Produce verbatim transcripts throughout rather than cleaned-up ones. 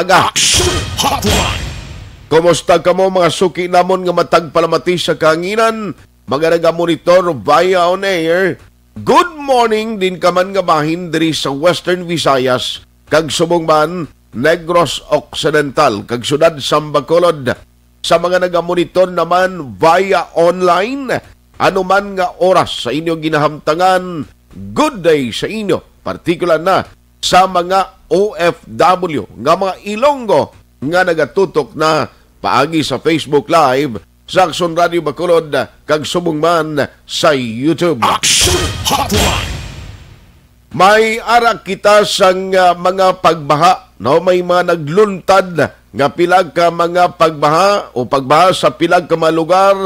aga. Action Hotline. Kumusta kamo, mga suki namon nga matag palamati sa kahanginan, mga nagamonitor via on air? Good morning din ka man nga bahin diri sa Western Visayas, kag subong man Negros Occidental, kag siyudad sang Bacolod. Sa mga nagamonitor naman via online, ano man nga oras sa inyo ginahamtangan, good day sa inyo, partikular na sa mga O F W nga mga Ilonggo nga nagatutok na paagi sa Facebook Live sa Aksyon Radio Bacolod, kag subong man sa YouTube. Action Hotline. May ara kita sang, ah, mga pagbaha, no? May mga nagluntad nga pila ka mga pagbaha o pagbaha sa pila ka mga lugar,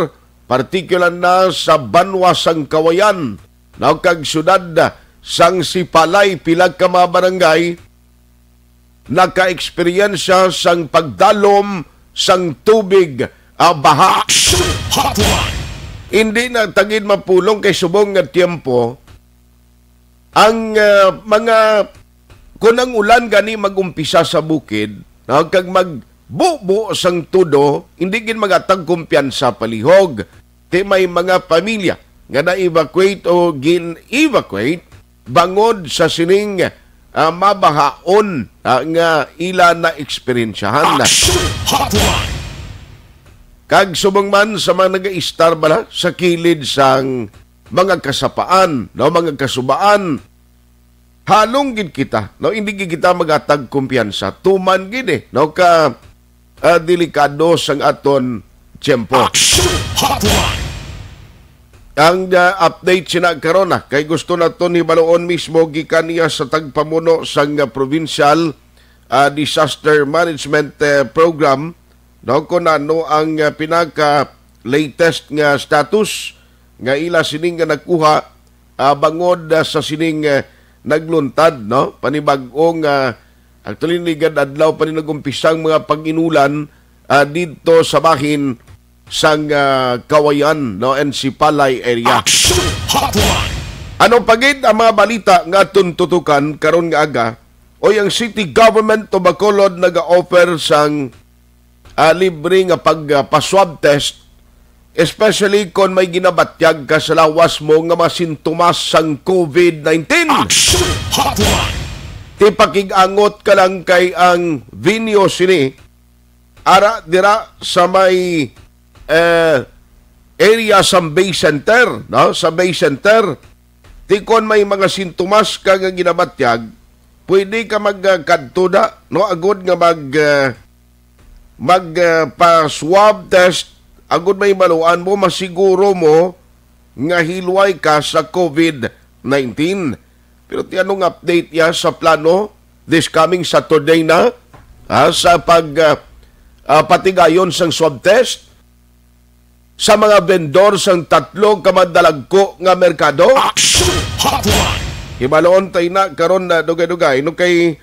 partikular na sa banwa sang Kawayan, no? Kag siyudad sang Sipalay, pila ka mga barangay naka-eksperyensya sang pagdalom sang tubig, ah, baha. Action Hotline. Hindi na ta gid mapulong kay subong nga tiyempo ang, ah, mga, kun ang ulan gani mag-umpisa sa bukid, no, kag magbubo sang tudo, hindi gid magatag kumpiyansa palihog. Ti may mga pamilya nga na-evacuate o gin-evacuate bangod sa sining, ah, mabahaon, ah, nga ila na eksperyensyahan. Action Hotline. Kag subong man sa mga nagaistar bala sa kilid sang mga kasapaan, no, mga kasubaan, halong gid kita, no, hindi gid kita magatag kumpiyansa. Tuman gid, eh, no, ka, ah, delikado sang aton tiyempo. Action Hotline. Ang, ah, update sina karon, ah, kay gusto naton hibaluon mismo gikan niya sa tagpamuno sang, ah, provincial, ah, disaster management, eh, program, no, kung ano ang, ah, pinaka latest nga status nga ila sining nga nakuha, ah, bangod, ah, sa sining, ah, nagluntad, no, panibag-ong, ah, actually, ligad adlaw pa ni nag-umpisa ang mga pag-inulan, ah, didto sa bahin sang, ah, Kawayan, no, and Sipalay area. Action Hotline. Ano pa gid ang mga balita nga aton tutukan karon nga aga? Oy, ang City Government of Bacolod naga-offer sang, ah, libre nga pag, ah, pa-swab test, especially kon may ginabatyag ka sa lawas mo nga mga sintomas sang covid nineteen. Action Hotline. Ti pakig-angot ka lang kay ang venue sini ara dira sa may, eh, area sa Bay Center, no? Sa Bay Center. Ti kon may mga sintomas ka nga ginabatyag, pwede ka magkadto da, no? Agod nga mag, eh, mag, eh, pa-swab test, agod may maluan mo, masiguro mo nga hilway ka sa covid nineteen. Pero ti anong update ya sa plano this coming Saturday na, ha, sa pag, ah, ah, patigayon sang swab test sa mga vendor sang tatlo ka madalagko nga merkado? Action Hotline. Hibaluon tay na karon na dugay-dugay, no, kay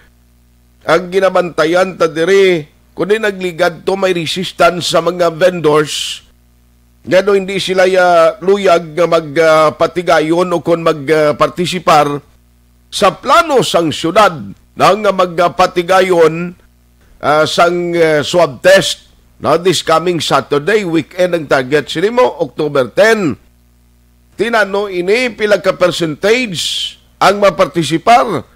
ang ginabantayan ta diri, kundi nagligad to may resistance sa mga vendors, nga do hindi sila ya luyag nga mag, ah, patigayon o kon mag, ah, partisipar sa plano sang syudad na nga magpatigayon, ah, sang, ah, swab test, no, this coming Saturday. Weekend ang target sini mo, October ten. Tinano ini, pila ka percentage ang mapartisipar?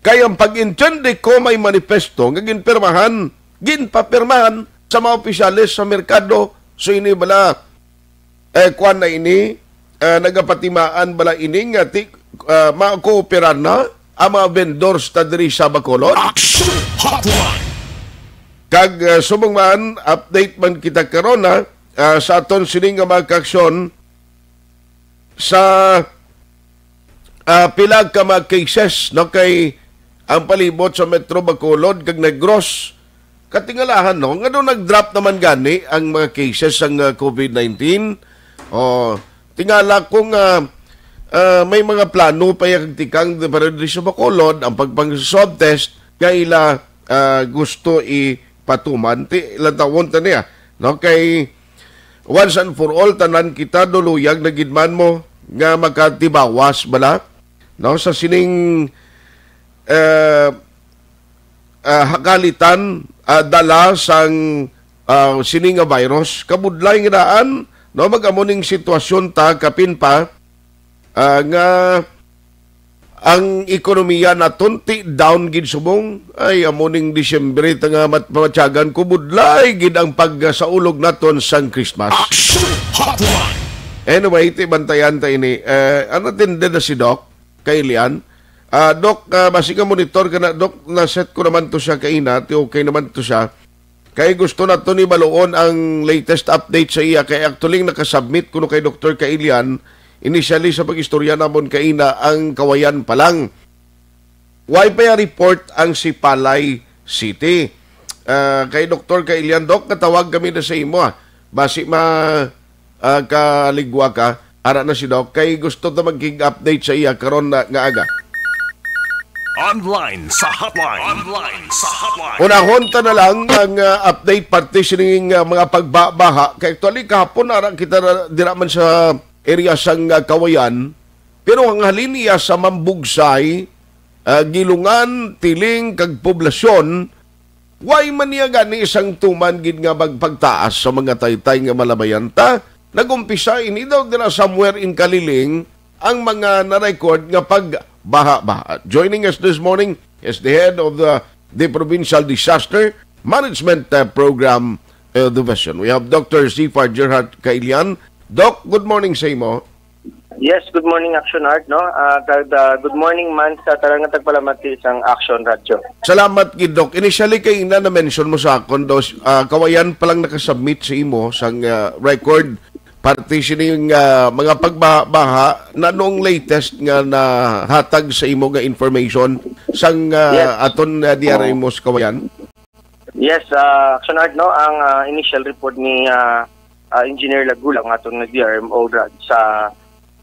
Kay ang pag-intindi ko, may manifesto nga ginpirmahan, ginpapirmahan sa mga opisyales sa merkado. So ini bala, eh, kuan na ini, eh, nagapatimaan bala ini nga ti, ah, makooperar na ang mga vendors ta diri sa Bacolod? Action Hotline. Kag, ah, subong man, update man kita karon, ha, ah, sa aton sini nga mga kaaksyon sa, ah, pila ka mga cases, no, kay ang palibot sa Metro Bacolod kag Negros, katingalahan, no, nga daw nag-drop naman gani ang mga cases sang, ah, covid nineteen. O, tingala ko nga, ah, may mga plano pa ya kag tikang para diri sa Bacolod ang pagpang-swab test nga ila, ah, gusto ipatuman. Ti, lantawon ta niya, no, kay once and for all, tanan kita duluyag na gid man mo nga makatibawas bala, no, sa sining, eh, ah, hakalitan, ah, dala sang, ah, sini nga virus. Kabudlay nga daan, no, mag-amo ning sitwasyon ta kapin pa, ah, nga ang ekonomiya naton ti down gid subong. Ay, amo ning Disyembre ta nga mat-, mamatyagan ko, budlay gid ang pagsaulog naton sang Christmas. Action Hotline! Anyway, ti bantayan ta ini. Eh, ano, tindi na si Doc kay Lian? Ah, Doc, ah, basi nga monitor ka na, Doc, na-set ko naman to siya kaina, ti okay naman to siya. Kay gusto nato ni baluon ang latest update sa iya, kay actually nakasubmit kuno kay Doktor Kailian, initially sa pag-istorya namon kaina ang Kawayan pa lang. Way pa ya report ang Sipalay City. Ah, kay Doktor Kailian, Doc, katawag kami na sa imo, ah. Basi ma, ah, kaligwa ka, ara na si Doc, kay gusto ta magkig-update sa iya karon na nga aga. Online sa hotline. Online sa hotline. Unahon ta na lang ang, ah, update parte sining, ah, mga pagbabaha. Kay actually, kahapon, ara kita ra-, dira man sa area sang, ah, Kawayan. Pero ang halin iya sa Mambugsay, ah, Gilungan, Tiling, kag Poblasyon, way man niya gani isang tuman gid nga magpagtaas sa mga taytay nga malabayan ta. Nag-umpisa ini daw dira somewhere in Kaliling ang mga na-record nga pagbaha-baha. Joining us this morning is the head of the, the Provincial Disaster Management, uh, Program, uh, Division. We have Doctor Zifar Gerhard Kailian. Doc, good morning sa imo. Yes, good morning, Action Art, no? Ah, kag, ah, good morning man sa tanan nga tagpalamati sang Action Radio. Salamat gid, Doc. Initially, kay ina na-mention mo sa akon, dos, ah, Kawayan pa lang nakasubmit sa imo sang, ah, record parte sining, ah, mga pagbaha-baha. Na, anong latest nga nahatag sa imo nga information sang, ah, Yes. aton, ah, D R M O sa Kawayan? Yes, ah, Action Art, no, ang, ah, initial report ni, ah, ah, Engineer Lagula, ang aton nga D R M O ra sa,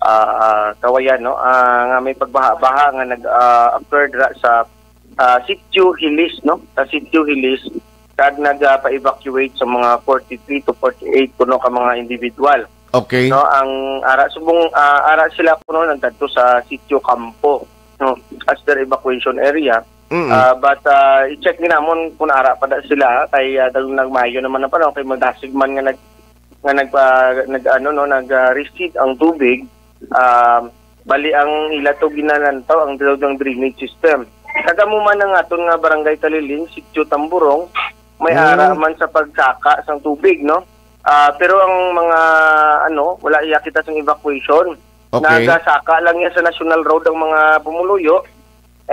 ah, ah, Kawayan, no, ah, nga may pagbaha-baha nga nag, ah, occur ra sa, ah, Sitio Hilis, no, sa Sitio Hilis, kag nag, ah, pa-evacuate sa mga forty-three to forty-eight kuno ka mga individual. Okay. No, ang ara subong, ah, ara sila kuno nagkadto sa Sitio Campo, no, as their evacuation area. Mm. Ah, but, ah, i-check ni namon kung ara pa da sila, kay, ah, daw nagmayo naman ang panahon, kay madasig man nga nag-, nga nagpa-, nag-, ano, no, nag, ah, recede ang tubig, ah, bali ang ila to ginalantaw ang daw ang drainage system. Kag amo man ang aton nga barangay Kaliling, Sitio Tamburong, may Mm. ara man sa pagsaka sang tubig, no? Ah, pero ang mga, ano, wala iya kita sang evacuation. Okay. Nagasaka lang niya sa National Road ang mga pumuluyo.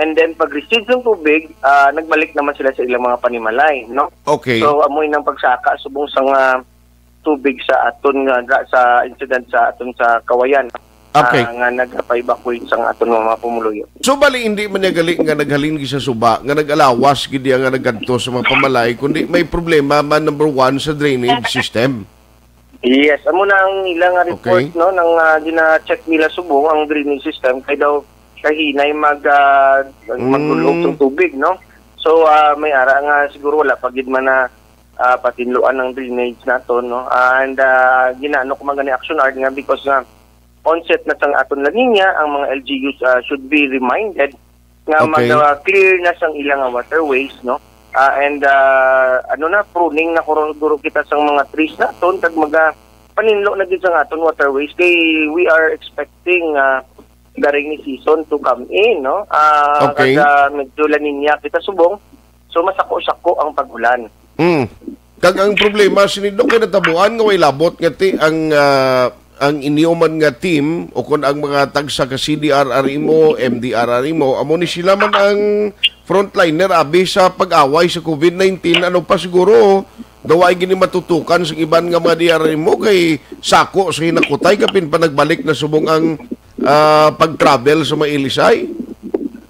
And then, pag recede ng tubig, ah, nagbalik naman sila sa ilang mga panimalay, no? Okay. So, amoy nang pagsaka subong sa nga tubig sa aton nga, sa incident sa aton sa Kawayan, Okay. ah, nga nagpa-evacuate sa aton nga mga pumuluyo. So, bali, hindi man niya gali nga naghalin gid sa suba, nga nag-alawas gid niya nga nagkadto sa mga pamalay, kundi may problema man, number one, sa drainage system. Yes, amo na ang ilang report, Okay. no, nang, ah, gina-check nila subong ang drainage system kay daw kahinay mag, ah, Mm. maghulog ng tubig, no? So, ah, may ara nga siguro wala pa gid man na, ah, patinluan ang drainage naton, no? Ah, and, ah, ginaano ko man gani Action Art nga because nga onset na sang aton La Niña, ang mga L G Us, ah, should be reminded nga Okay. mag, ah, clear na sang ilang nga waterways, no? Ah, and, ah, ano na, pruning na kuro-, guro kita sang mga trees naton, kag maga paninlo na gid sang aton waterways. Kay we are expecting, ah, the rainy season to come in, no? Ah, Okay. kag, ah, medyo La Niña kita subong. So, masako-sako ang pag-ulan. Mm. Kag ang problema sini, Dok, kay natabuan nga way labot nga ti ang, ah, ang inyo man nga team o kon ang mga tagsa ka C D R R M O, M D R R M O, amo ni sila man ang frontliner abi sa pag-away sa COVID nineteen. Ano pa siguro, daw ay gini matutukan sa iban nga mga D R R M O kay sako sa hinakutay kapin pa nagbalik na subong ang, ah, pag-travel sa mga ilisay?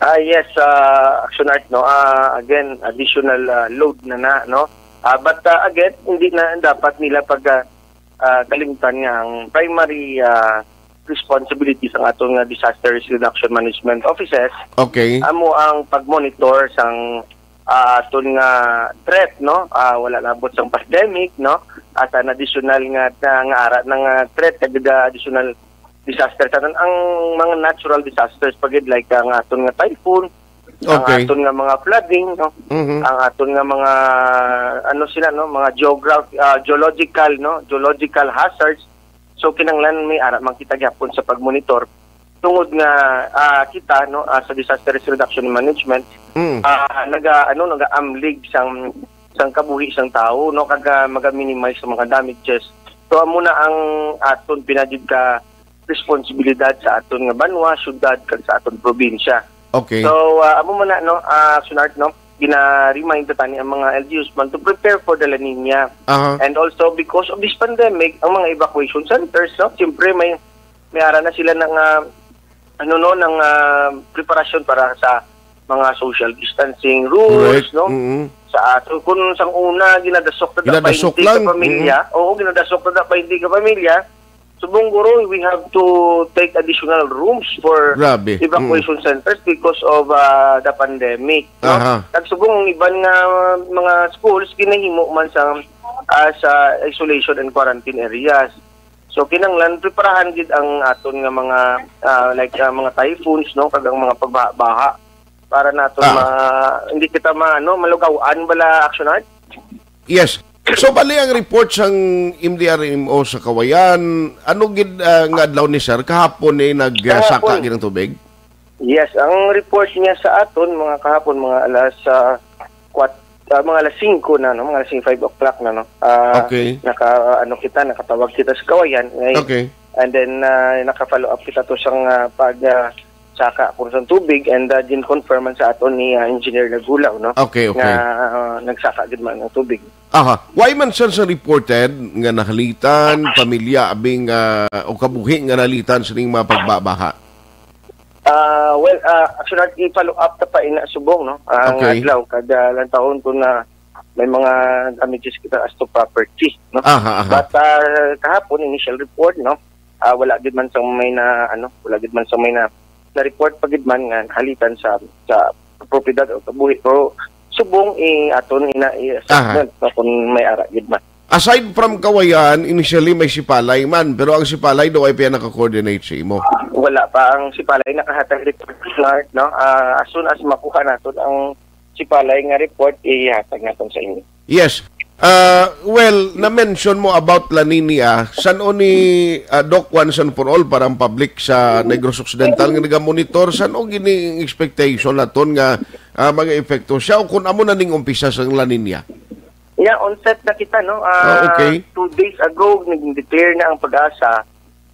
Ah, yes, ah, Action Art, no? Ah, again, additional, ah, load na na, no? Ah, but, ah, again, hindi na dapat nila pag, ah, ah, kalimtan nga ang primary, ah, responsibility sa aton nga disaster risk reduction management offices Okay. amo ang pag-monitor sang, ah, aton nga threat, no? Ah, wala labot sang pandemic, no? At ang additional nga, nga, nga ara na nga threat, kag additional disaster sa aton, ang mga natural disasters pa gid, like ang aton nga typhoon, Ang Okay. aton nga mga flooding, no? Mhm. Ang aton nga mga, ano sila, no? Mga geograph-, ah, geological, no? Geological hazards. So, kinahanglan may ara man kita gyapon sa pagmonitor. Tungod nga, ah, kita, no, ah, sa Disaster Risk Reduction and Management, Mm. ah, naga-, ano, nagaamlig sang, sang kabuhi sang tawo, no, kag, ah, maga-minimize sa mga damages. So, amo na ang aton pinagid ka responsibilidad sa aton nga banwa, syudad, kag sa aton probinsya. Okay. So, ah, amo man na, no, ah, Action Art, no, gina-remind ta tani ang mga L G Us man to prepare for the La Nina. Aha. And also, because of this pandemic, ang mga evacuation centers, no, siyempre may, may ara na sila ng, ah, ano, no, ng, ah, preparasyon para sa mga social distancing rules, Correct. no? Mm-mm. Sa ato, kung sang una, ginadasok na Ginadasok dapat hindi lang. ka pamilya. Oo, ginadasok na dapat hindi ka pamilya. Subong guro, we have to take additional rooms for Grabe. evacuation Mm. centers because of, ah, the pandemic, no? Aha. Kag subong ang iban nga mga schools ginahimo man sa, ah, sa isolation and quarantine areas. So, kinahanglan preparahan gid ang aton nga mga, ah, like, ah, mga typhoons, no, kag ang mga pagbaha-baha para naton Ah. ma-, hindi kita ma-, ano, malugawan bala, Action Art? Yes. So, bali ang report sang M D R M O sa Kawayan, ano gid, ah, nga adlaw ni sir? Kahapon ni nag, ah, Kahapon. saka gid ang tubig? Yes, ang report niya sa aton, mga kahapon, mga alas, ah, kwat-, ah, mga alas singko na, no? Mga alas singko, five o'clock na, no? Ah, Okay. naka, ano kita, nakatawag kita sa Kawayan. Ngay-, Okay. and then, ah, naka-follow up kita to sang, ah, pag, ah, saka kung sa tubig, and, ah, gin-confirm man sa aton ni, ah, Engineer Lagulaw, no? Okay, okay. Nga, ah, nagsaka gid man ang tubig. Aha. Why man, sir, sa reported nga nahalitan, pamilya, abing, ah, o kabuhi nga nahalitan sa ning mga pagbabaha? Ah, well, ah, actually, i-follow up ta pa ina subong, no? Ang Okay. adlaw, kada lang taon kung na may mga damages kita as to property, no? Aha, aha. But, ah, kahapon, initial report, no? Ah, wala gid man sang may na, ano, wala gid man sang may na, na-report pa gid man nga halitan sa, sa propiedad o kabuhi. Pero subong i-, aton ina i-assessment, Aha. no, kung may ara gid man. Aside from Kawayan, initially may Sipalay man, pero ang Sipalay daw ay pa naka-coordinate sa imo. Wala pa ang Sipalay nakahatag report, Lord, no? Ah, as soon as makuha naton ang Sipalay nga report, ihatag naton sa inyo. Yes. Ah, well, na-mention mo about La Nina, san-o ni, ah, Doc, once and for all, para ang public sa Negros Occidental nga nagamonitor, san-o gini ang expectation naton nga, ah, mga epekto siya o kung amo na ning umpisa sang La Nina? Yeah, onset na kita, no? Ah, Ah, okay. two days ago, nag-declare na ang PAGASA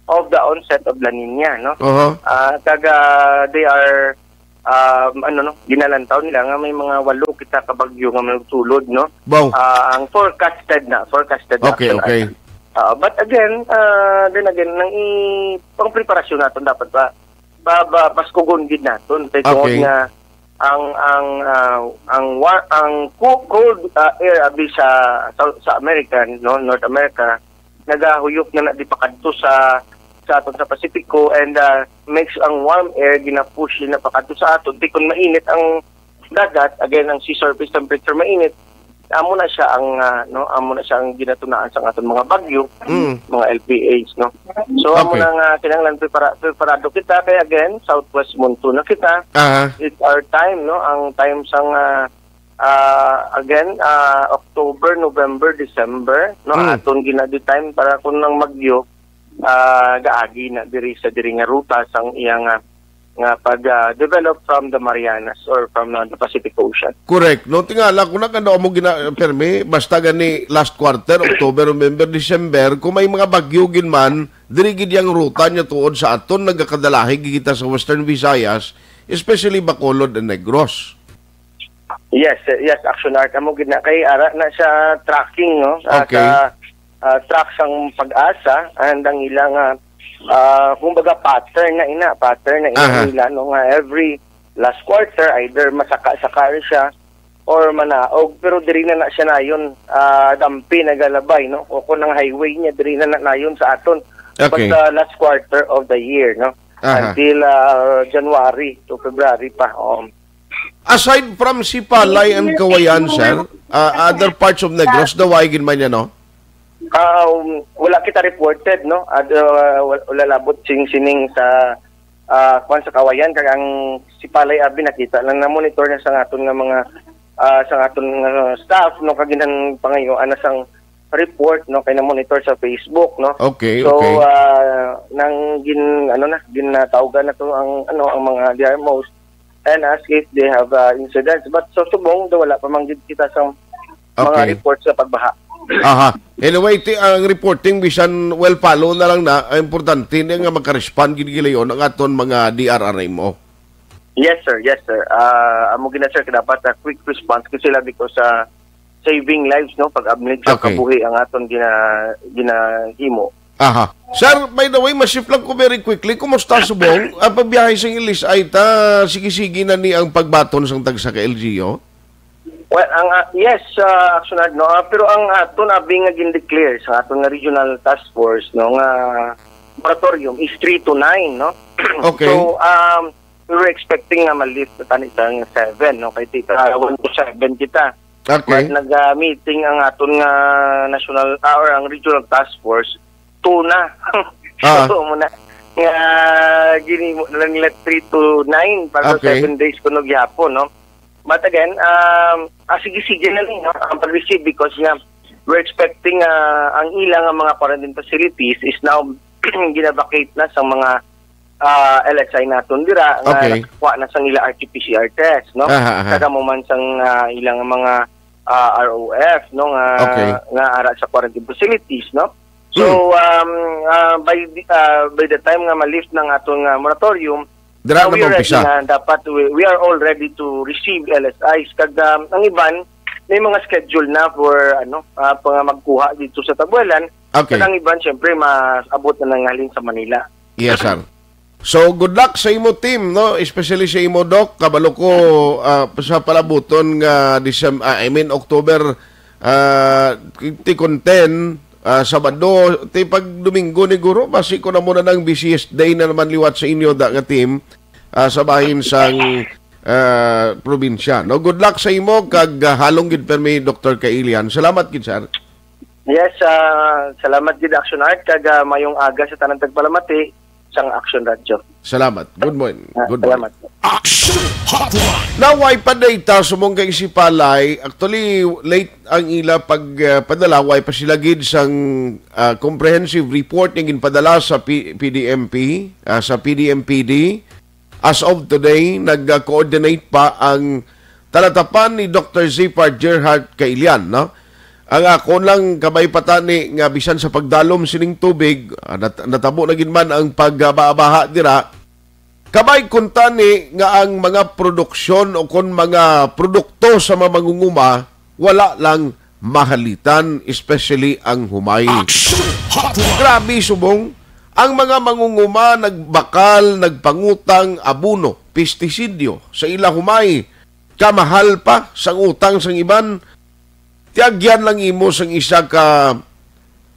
of the onset of La Nina, no? Aha. Ah, kag, ah, they are, um, ano, no, ginalantaw nila nga may mga walo kita ka bagyo nga magsulod, no? Wow. Ah, ang forecasted na, forecasted na Okay, actual okay. ata. Ah, but again, ah, then again, nang i-, pang preparasyon naton dapat ba, ba, ba, baskugon gid naton. Kay tungod Okay. nga ang, ang, ah, ang wa-, ang co-, cold, ah, air abi sa, sa, sa American, no, North America, nagahuyop na na di pakadto sa, sa aton sa Pasipiko, and, ah, makes ang warm air gina-push na pakadto sa aton. Di kun mainit ang dagat, again, ang sea surface temperature mainit, amo na siya ang, ah, no, amo na siya ang ginatunaan sa aton mga bagyo, Mm. mga L P As, no. So, amo Okay. na nga kinahanglan prepara-, preparado kita kay, again, southwest monsoon na kita. Aha. It's our time, no, ang time sang, ah, ah, again, ah, October, November, December, no, Mm. aton ginadi time para kung nang magyo, ah, gaagi na diri sa diri nga ruta sang iyang, ah, nga pag, ah, develop from the Marianas or from, ah, the Pacific Ocean. Correct. No, tingala ko na kanda mo gina-, permi, basta gani last quarter, October, November, December, kung may mga bagyo gid man, diri gid yang ruta niya tuod sa aton, nagakadalahi gid kita sa Western Visayas, especially Bacolod and Negros. Yes, eh, yes, Action Art. Amo gid na kay ara na sa tracking, no? Ah, Okay. sa, ah, track sang PAGASA, and ang ilang, ah, ah, kumbaga pattern na ina, pattern na ina Aha. nila, no, nga every last quarter, either masaka-saka rin siya or manaog, pero diri na na siya nayon, ah, dampi nagalabay, no? O kung ang highway niya, diri na na nayon sa aton. Okay. Basta last quarter of the year, no? Aha. Until, ah, January to February pa. Oo. Aside from Sipalay and Kawayan, sir, ah, other parts of Negros, daw ay gid man niya, no? Um, wala kita reported, no? Ad-, uh, wal-, wala labot sing sining sa, ah, kwan sa Kawayan, kag ang Sipalay abi nakita lang, na-monitor na sa aton nga mga, ah, sa aton nga staff, no, kag ginang pangayo ana sang report, no, kay na-monitor sa Facebook, no. Okay, So, okay. ah, nang gin-, ano na, ginatawgan na to ang, ano, ang mga D R Mos and ask if they have, ah, incidents. But sa subong, do wala pa man gid kita sa mga Okay. report sa pagbaha. Aha. Anyway, ti-, ang reporting, bisan well follow na lang na, ang importante na nga makarespond gid gilayon ang aton mga D R R M O. Yes, sir. Yes, sir. Ah, amo gina, sir, dapat, ah, quick response ko sila because, ah, saving lives, no, pag-abnig sa Okay. kabuhi ang aton gina-, ginahimo. Aha. Sir, by the way, ma-shift lang ko very quickly. Kumusta subong ang pagbiyahe sang L S I ta? Sige-sige na ni ang pagbaton sang tagsa ka L G U? Well, ang, ah, yes, ah, Action Ad, no? Ah, pero ang aton abi nga gin-declare sa aton nga regional task force, no, nga moratorium is three to nine, no? Okay. So, um, we were expecting nga ma-lift na tani sa seven, no? Kay tika one to seven kita. Okay. But nag-, ah, meeting ang aton nga national, ah, or ang regional task force, two na. Ah. So, mo na nga ginimo na lang nila three to nine para sa Okay. seven days kuno gyapon, no? But again, um, ah, sige-sige na lang, no, ang pag-receive because nga we're expecting, ah, ang ilang nga mga quarantine facilities is now ginabakate na sa mga, ah, L S I naton dira nga Okay. nakakuha na sang ila R T P C R test, no? Aha, aha. Kag amo man sang, ah, ilang mga, ah, R O F, no, nga, Okay. nga ara sa quarantine facilities, no? So, Hmm. um, ah, by the, ah, by the time nga ma-lift ng aton nga moratorium, Dira ah, na we are ready mag-umpisa. na. Dapat we, we are all ready to receive L S Is. Kag, um, ang iban, may mga schedule na for, ano, ah, pa nga magkuha dito sa Tabuelan. Okay. Kag ang iban, syempre, maabot na nang halin sa Manila. Yes, sir. So, good luck sa imo team, no? Especially sa imo, Doc. Kabalo ko, ah, sa palabuton nga Decem-, ah, I mean, October, ah, ti kon ten, ah, Sabado, ti pag Domingo ni guro, basi ko na muna ng busiest day na naman liwat sa inyo, da nga team, ah, sa bahin sang, ah, probinsya. No, good luck sa imo, kag, ah, halong gid permi, Doktor Kailian. Salamat gid, sir. Yes, ah, salamat gid, Action Art, kag, ah, mayong aga sa tanang tagpalamati sang Action Radyo. Salamat. Good morning. Ah, Good morning. salamat. Action Hotline. Naway pa data sumong kay Sipalay. Actually, late ang ila pag, ah, padala. Way pa sila gid sang, ah, comprehensive report nga ginpadala sa P-, P D M P, ah, sa P D M P D. As of today, nag-coordinate pa ang talatapan ni Doktor Zephyr Gerhart Kailian, no? Ang akon lang kabay pa tani nga bisan sa pagdalom sining tubig, ah, nat-, natabo na gid man ang pagbaha-baha dira. Kabay kuntani nga ang mga produksyon o kon mga produkto sa mga mangunguma wala lang mahalitan, especially ang humay. Action Hotline. Grabe, subong. Ang mga mangunguma nagbakal, nagpangutang abono, pestisidyo sa ila humay. Kamahal pa sang utang sang iban. Tiagyan lang imo sang isa ka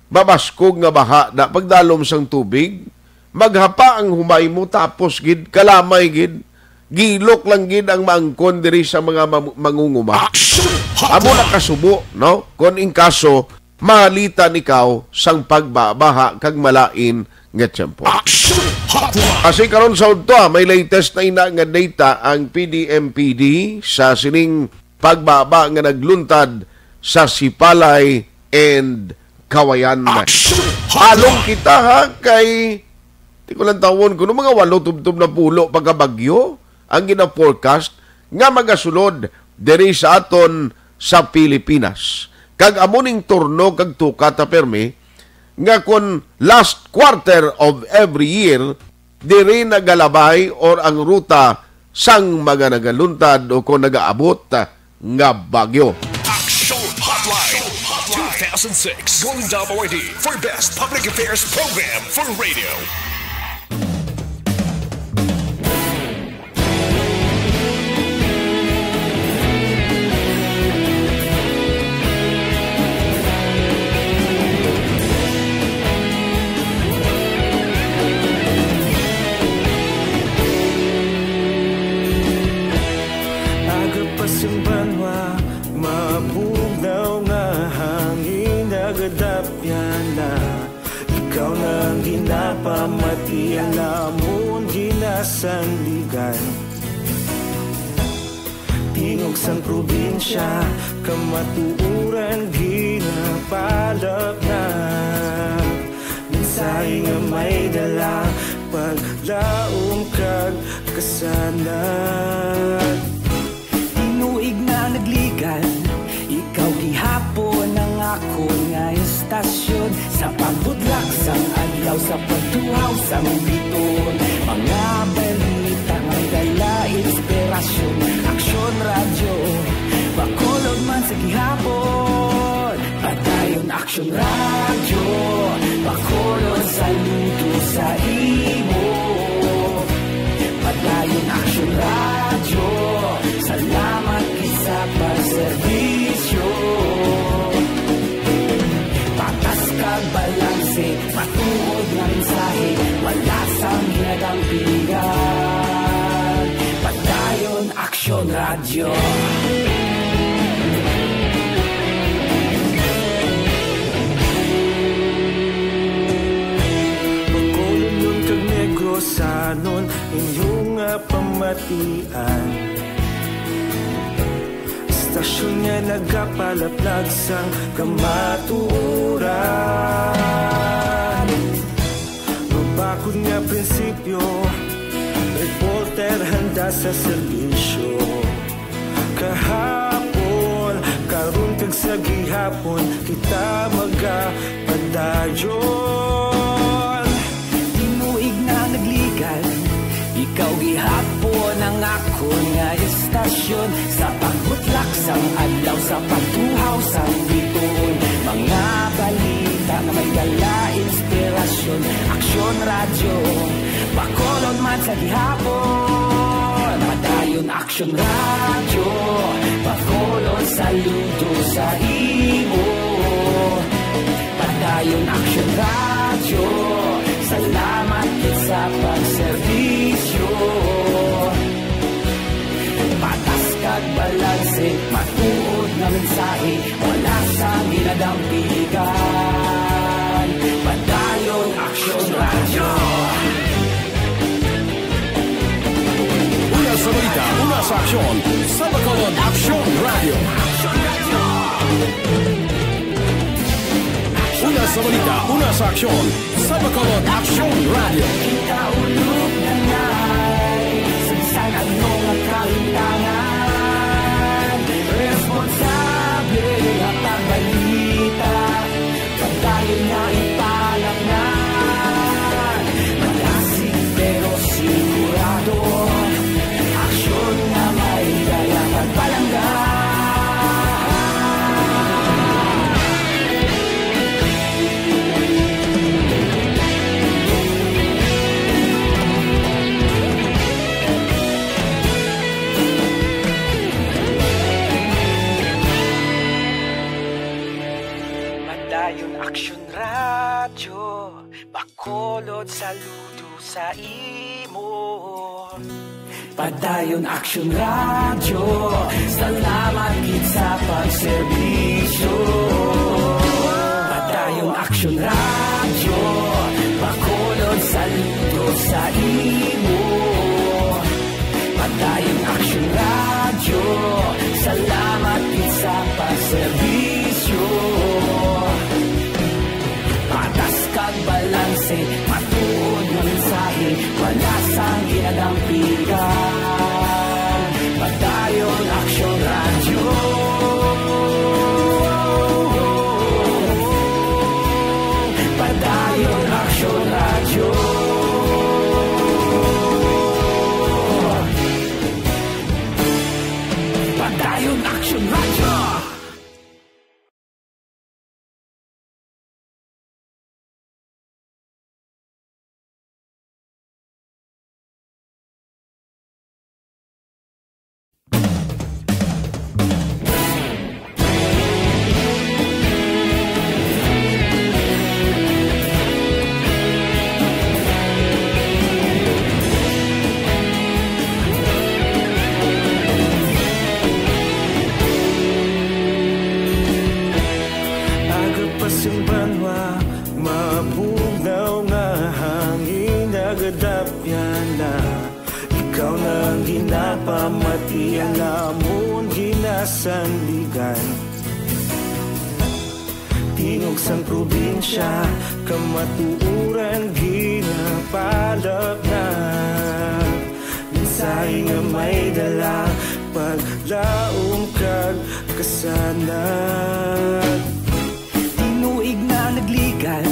mabaskog nga baha na pagdalom sang tubig. Maghapa ang humay mo, tapos gid, kalamay gid. Gilok lang gid ang maangkon diri sa mga mam-, mangunguma. Action Amo Hotline. Nakasubo, no? Kon in kaso, mahalitan ikaw sang pagbabaha kag malain nga tiyempo. Action Hotline. Kasi karon sa udto, ah, may latest na ina nga data ang P D M P D sa sining pagbaba nga nagluntad sa Sipalay and Kawayan. Action Hotline. Along kita, ha, kay, di ko lang tawon, kuno mga walo tubtob na pulo pagkabagyo ang gina-forecast nga magasulod diri sa aton sa Pilipinas. Kag amo ning turno kag tuka ta permi nga kon last quarter of every year, diri nagalabay or ang ruta sang mga nagaluntad o kon nagaabot nga bagyo. Action Hotline two thousand six Golden Dome Awardee for Best Public Affairs Program for Radio. Aga pa sing banwa, mabugnaw nga hangin, nagadapyan na. Ikaw na ang ginapamati. Sandigan. Tingog sang probinsya, kamatuoran ginapalapnag. Mensahe nga may dala, paglaom kag kasanag. Tinuig na nagligan, ikaw gihapon ang akon nga estasyon. Sa pagbudlak sang adlaw, sa pagtuhaw sang biton, mga balita nga may dala inspirasyon. Aksyon Radyo, Bacolod man sa gihapon. Padayon Aksyon Radyo, Bacolod saludo sa imo. Padayon Aksyon Radyo, salamat gid sa pagserbisyo. Patas kag balanse, matuod nga mensahe, wala sang ginadampigan. Padayon Aksyon Radyo. Bacolodnon kag Negrosanon, inyo nga pamatian. Estasyon nga nagapalaplag sang kamatuoran. Mabakod nga prinsipyo, reporter handa sa serbisyo. Kahapon, karon kag sa gihapon, kita magapadayon. Tinuig na nagligan, ikaw gihapon ang akon nga estasyon. Sa pagbutlak sang adlaw, sa pagtuhaw sang bituon, mga balita nga may dala inspirasyon. Aksyon Radyo, Bacolod man sa gihapon. Padayon Aksyon Radyo, Bacolod saludo sa imo. Padayon Aksyon Radyo, salamat gid sa pagserbisyo. Patas kag balanse, matuod nga mensahe, wala sang ginadampigan. Padayon Aksyon Radyo. Una sa balita, una sa aksyon, sa Bacolod Aksyon Radyo. Una sa balita, una sa aksyon, sa Bacolod Aksyon Radyo. Kita ulog na ngay, sa bisan ano nga kalintangan, responsable nga pagbalita, padayon nga ipalapngan. Malasig pero sigurado, aksyon nga may dala pagpalangga. Padayon Aksyon Radyo, Bacolod saludo sa imo. Padayon Aksyon Radyo, salamat gid sa pagserbisyo. Padayon Aksyon Radyo, Bacolod saludo sa imo. Padayon Aksyon Radyo, salamat gid sa pagserbisyo. Patas kag balanse, matuod nga mensahe, wala sang ginadampigan. Padayon Aksyon Radyo. Sanligan. Tingog sang probinsya, kamatuoran ginapalapnag. Mensahe nga may dala, paglaom kag kasanag. Tinuig na nagligan,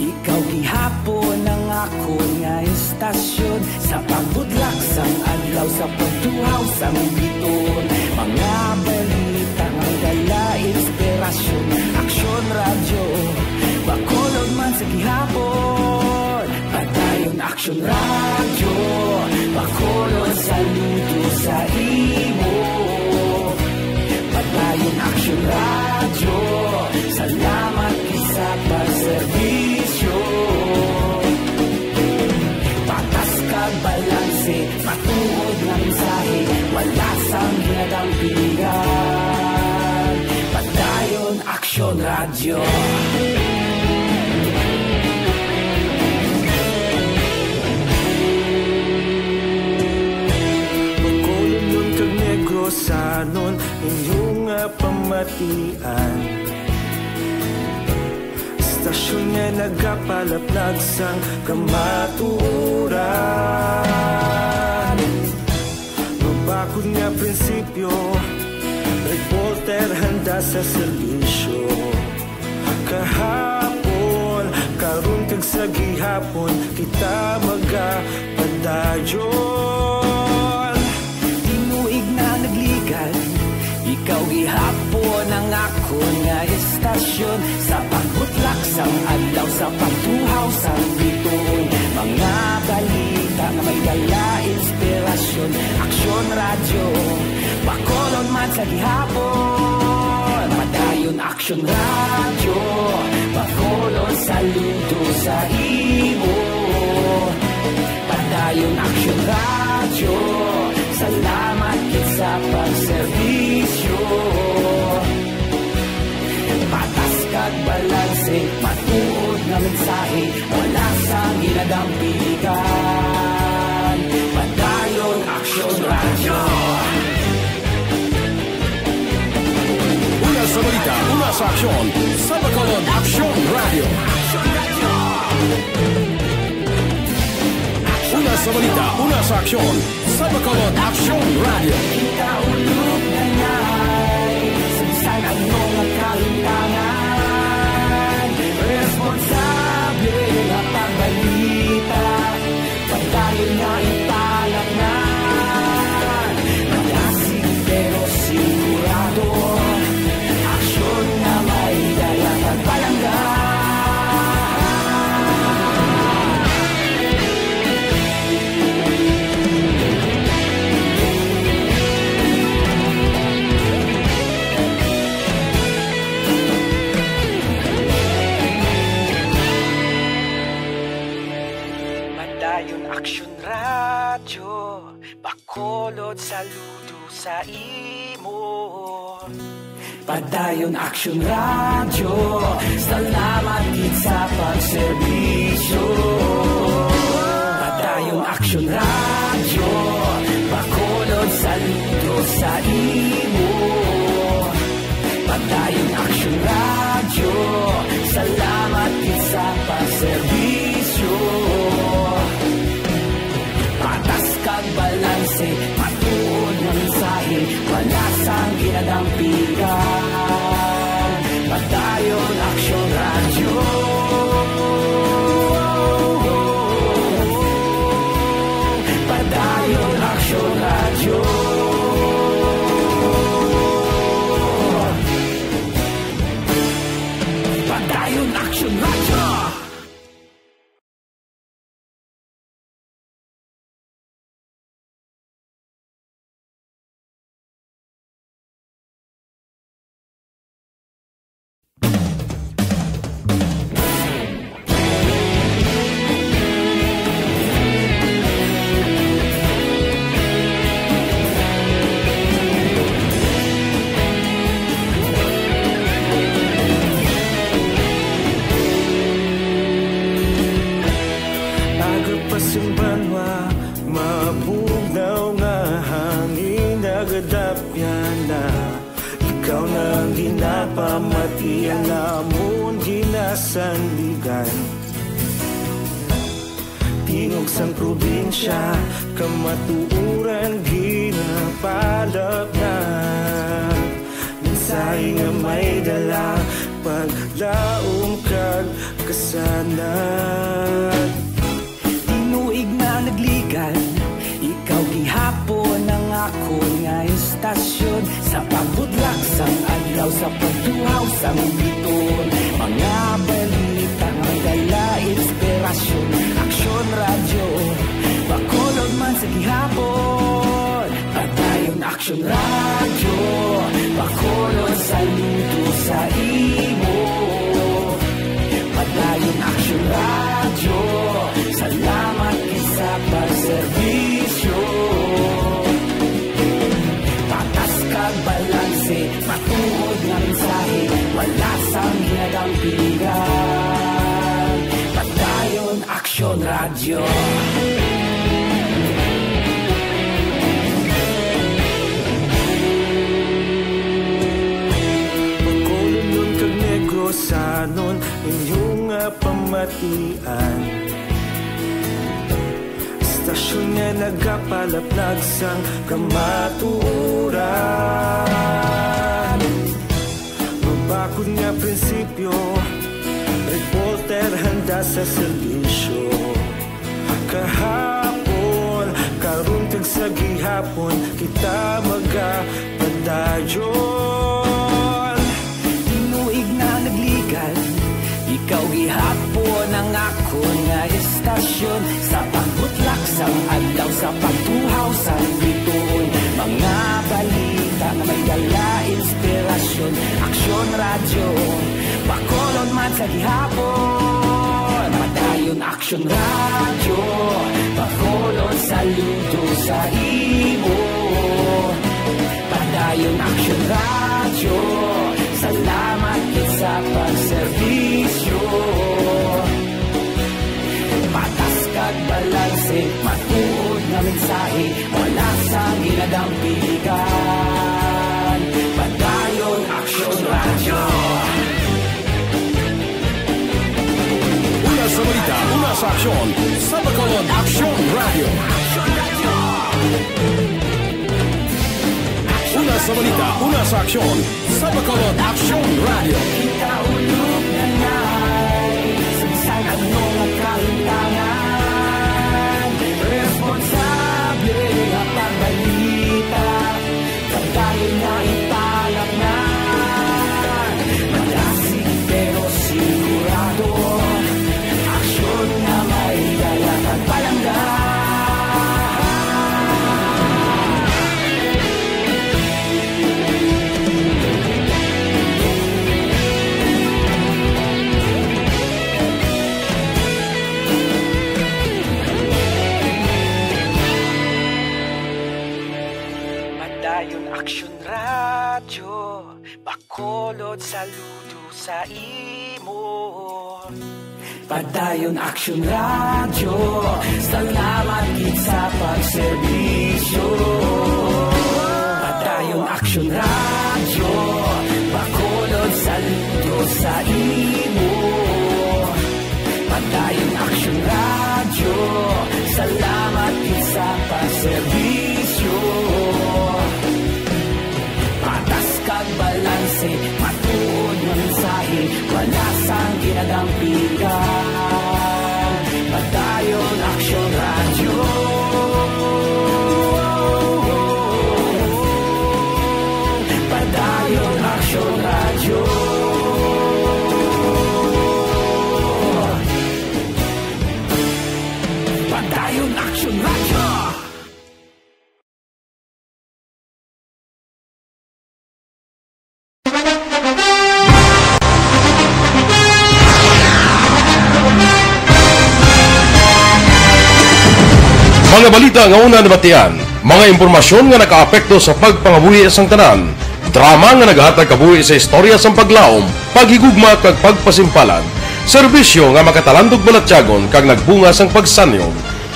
ikaw gihapon ang akon nga estasyon. Sa pagbudlak sang adlaw, sa pagtuhaw sang biton, mga balita nga dala inspirasyon. Aksyon Radyo, Bacolod man sa gihapon. Padayon Aksyon Radyo, Bacolod, saludo sa imo. Padayon Aksyon Radyo, salamat gid sa pagserbisyo. Patas kag balanse, matuod nga mensahe, wala sang ginadampigan. Padayon Aksyon Radyo. Bacolodnon kag Negrosanon, inyo nga pamatian. Estasyon nga nagapalaplag sang kamatuoran. Mabakod nga prinsipyo, reporter handa sa serbisyo. Kahapon, karon kag sa gihapon, kita magapadayon. Tinuig na nagligan, ikaw gihapon ang akon nga estasyon. Sa pagbutlak sang adlaw, sa pagtuhaw sang biton, mga balita nga may dala inspirasyon. Aksyon Radyo, Bacolod man sa gihapon. Padayon Aksyon Radyo, Bacolod, saludo sa imo. Padayon Aksyon Radyo, salamat gid sa pagserbisyo. Patas kag balanse, matuod nga mensahe, wala sang ginadampigan. Padayon Aksyon Radyo. Una sa balita, una sa aksyon, sa Bacolod Aksyon Radyo. Una sa balita, una sa aksyon, sa Bacolod Aksyon Radyo. Kita ulog na ngay, sa bisan ano nga kahimtangan, responsable nga pagbalita, padayon nga ipalapngan. Malasig pero sigurado, aksyon nga may dala kag palangga. Padayon Aksyon Radyo, Bacolod, saludo sa imo. Padayon Aksyon Radyo, salamat gid sa pagserbisyo. Padayon Aksyon Radyo, Bacolod, saludo sa imo. Padayon Aksyon Radyo, salamat gid sa pagserbisyo. Patas kag balanse, matuod nga mensahe, wala sang ginadampigan. Padayon Aksyon Radyo. Padayon Aksyon Radyo. Padayon Aksyon Radyo. Iya namon ginasandigan. Tingog sang probinsya, kamatuoran ginapalapnag. Mensahe nga may dala, paglaom kag kasanag. Tinuig na nagligan, ikaw gihapon ang akon nga istasyon. Sa pagbutlak sang adlaw, sa pagtuhaw sang bituon, mga balita nga may dala inspirasyon. Aksyon Radyo, Bacolod man sa gihapon. Padayon Aksyon Radyo, Bacolod, saludo sa imo. Padayon Aksyon Radyo, salamat gid sa pagserbisyo. Patas kag balanse, matuod nga mensahe, wala sang ginadampigan. Padayon Aksyon Radyo. Bacolodnon kag Negrosanon, inyo nga pamatian. Istasyon nga nagapalaplag sang kamatuoran. Mabakod nga prinsipyo, reporter handa sa serbisyo. Kahapon, karon kag sa gihapon, kita magapadayon. Tinuig na nagligan, ikaw gihapon ang akon nga istasyon. Sa pagbutlak sang adlaw, sa pagtuhaw sang bituon, mga balita nga may dala inspirasyon. Aksyon Radyo, Bacolod man sa gihapon. Padayon Aksyon Radyo, Bacolod, saludo sa imo. Padayon Aksyon Radyo, salamat gid sa pagserbisyo. Patas kag balanse, matuod nga mensahe, wala sang ginadampigan. Padayon Aksyon Radyo. Una sa balita, una sa aksyon, sa Bacolod Aksyon Radyo. Una sa balita, una sa aksyon, sa Bacolod Aksyon Radyo. Kita ulog na nai, sa bisan ano nga kahimtangan, responsable nga pagbalita. Padayon na ipalapnan, malasig pero sigurado. Aksyon nga may dala kag palangga. Padayon Aksyon Radyo, Bacolod, saludo sa imo. Padayon Aksyon Radyo, salamat gid sa pagserbisyo. Padayon Aksyon Radyo, Bacolod, saludo sa imo. Padayon Aksyon Radyo, salamat gid sa pagserbisyo. Patas kag balanse, matuod nga mensahe, wala sang ginadampigan. Padayon Aksyon Radyo. Padayon Aksyon Radyo. Padayon Aksyon Radyo. Mga balita nga una nabatian, mga impormasyon nga nakaapekto sa pagpangabuhi sang tanan, drama nga nagahatag kabuhi sa istorya sang paglaom, paghigugma kag pagpasimpalan, serbisyo nga makatalandog balatyagon kag nagbunga sang pagsanyog.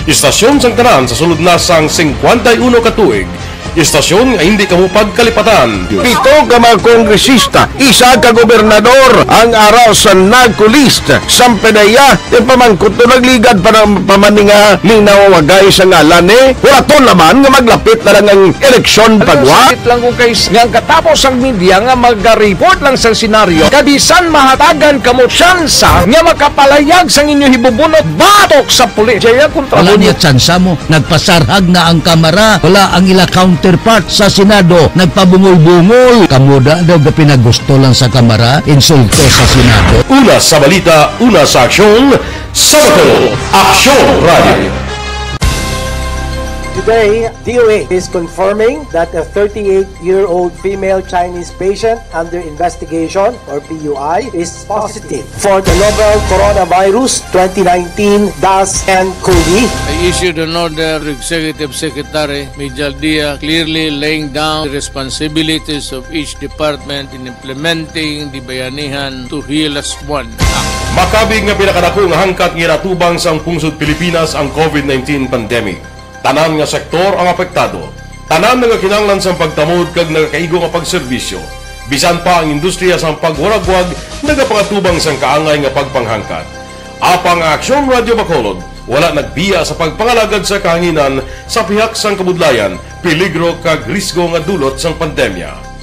Istasyon sang tanan sa sulod na sang singkwenta y uno ka tuig, Istasyon nga hindi kamo pagkalipatan. Pito ka mga kongresista, isa ka gobernador ang ara sa NACO list. Sampanaya, ipamangkot to nagligad pa ng pamaninga ni nawawagay sa ngalan ni Huraton naman nga maglapit na lang ang eleksyon pagwa. Sakit lang kung kay nga ang katapos ang media nga mag-report lang sa senaryo, kabisan mahatagan kamo tsansa nga makapalayag sang inyo hibubunot batok sa pulis. Jaya kontra Wala niya tsansa mo. Nagpasarhag na ang kamara. Wala ang ila counterpart sa Senado. Nagpabungol-bungol. Kamo da daw ga pinagusto lang sa kamara. Insulto sa Senado. Una sa balita, una sa aksyon, sa Bacolod, Aksyon Radio. Today, D O A is confirming that a thirty-eight-year-old female Chinese patient under investigation, or P U I, is positive for the novel Coronavirus twenty nineteen dash N COVID. I issued an order to Executive Secretary Major Dia, clearly laying down the responsibilities of each department in implementing the Bayanihan to Heal Us One Act. Makabig nga pinakadako nga hangkat nga ginatubang sang pungsod Pilipinas ang COVID nineteen pandemic. Tanan nga sektor ang apektado. Tanan nga kinahanglan sang pagtamod kag nagakaigo nga pagserbisyo. Bisan pa ang industriya sang pagwaragwag nagapangatubang sang kaangay nga pagpanghangkat. Apang ang Aksyon Radio Bacolod wala nagbiya sa pagpangalagad sa kahanginan sa pihak sang kabudlayan, peligro kag risgo nga dulot sang pandemya.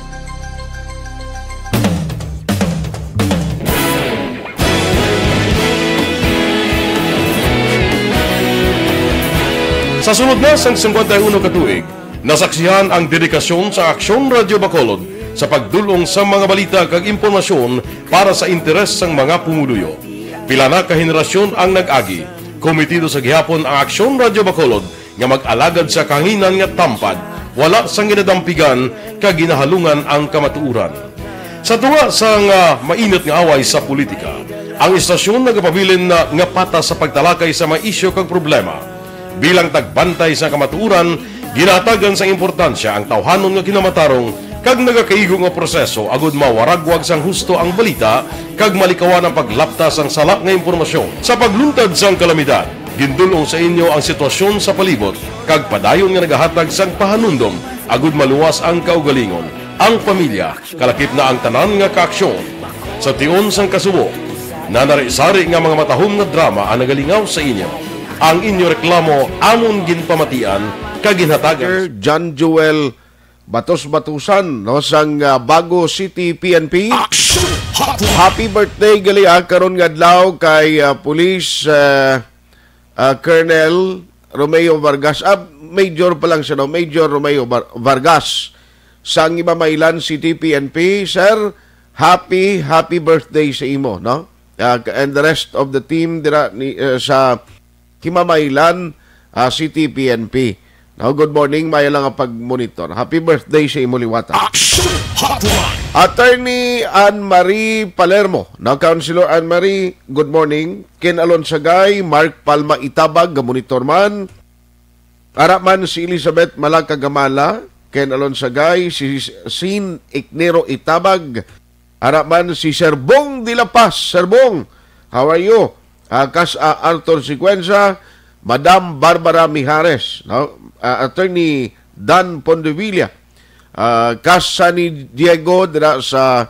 Sa sulod na sang singkwenta y uno ka tuig, nasaksihan ang dedikasyon sa Aksyon Radio Bacolod sa pagdul-ong sa mga balita kag impormasyon para sa interes sang mga pumuluyo. Pila na ka henerasyon ang nag-agi. Komitido sa gihapon ang Aksyon Radio Bacolod nga mag-alagad sa kahanginan nga tampad, wala sang ginadampigan kag ginahalungan ang kamatuoran. Sa tunga sang, ah, mainit nga away sa politika, ang istasyon nagapabilin na nga patas sa pagtalakay sa mga isyu kag problema. Bilang tagbantay sa kamatuoran, ginahatagan sang importansya ang tawhanon nga kinamatarong kag nagakaigo nga proseso agud mawaragwag sang husto ang balita kag malikawan ang paglapta sang sala nga impormasyon. Sa pagluntad sang kalamidad, gindul-ong sa inyo ang sitwasyon sa palibot kag padayon nga nagahatag sang pahanumdom agud maluwas ang kaugalingon, ang pamilya, kalakip na ang tanan nga kaaksyon. Sa tion sang kasubo, nanari-sari nga mga matahom nga drama ang nagalingaw sa inyo. Ang inyo reklamo amon ginpamatian kag ginhatagan. Sir John Joel Batos Batusan, no, sang, ah, Bago City P N P. Action Hotline. Happy birthday gali, ah, karon nga adlaw kay, ah, Police, ah, ah, Colonel Romeo Vargas. Ah, Major pa lang siya, no? Major Romeo Var-, Vargas sang Himamaylan City P N P. Sir, happy, happy birthday sa imo, no? Ah, and the rest of the team dira ni, eh, sa Himamaylan, ah, City P N P. No, good morning, maayo lang ang pag-monitor. Happy birthday sa imo liwata. Action Hotline. Attorney Anne Marie Palermo. Now, Councilor Anne Marie, good morning. Ken Alonsagay, Mark Palma Itabag, ga-monitor man. Ara man si Elizabeth Malaka Gamala, Ken Alonsagay, si Sin Ignero Itabag, ara man si Sir Bong de la Paz. Sir Bong, how are you? Ah, kas, ah, Arthur Sequenza, Madam Barbara Mijares, no? Ah, Attorney Dan Pondevilla, ah, kas Sunny Diego dira sa,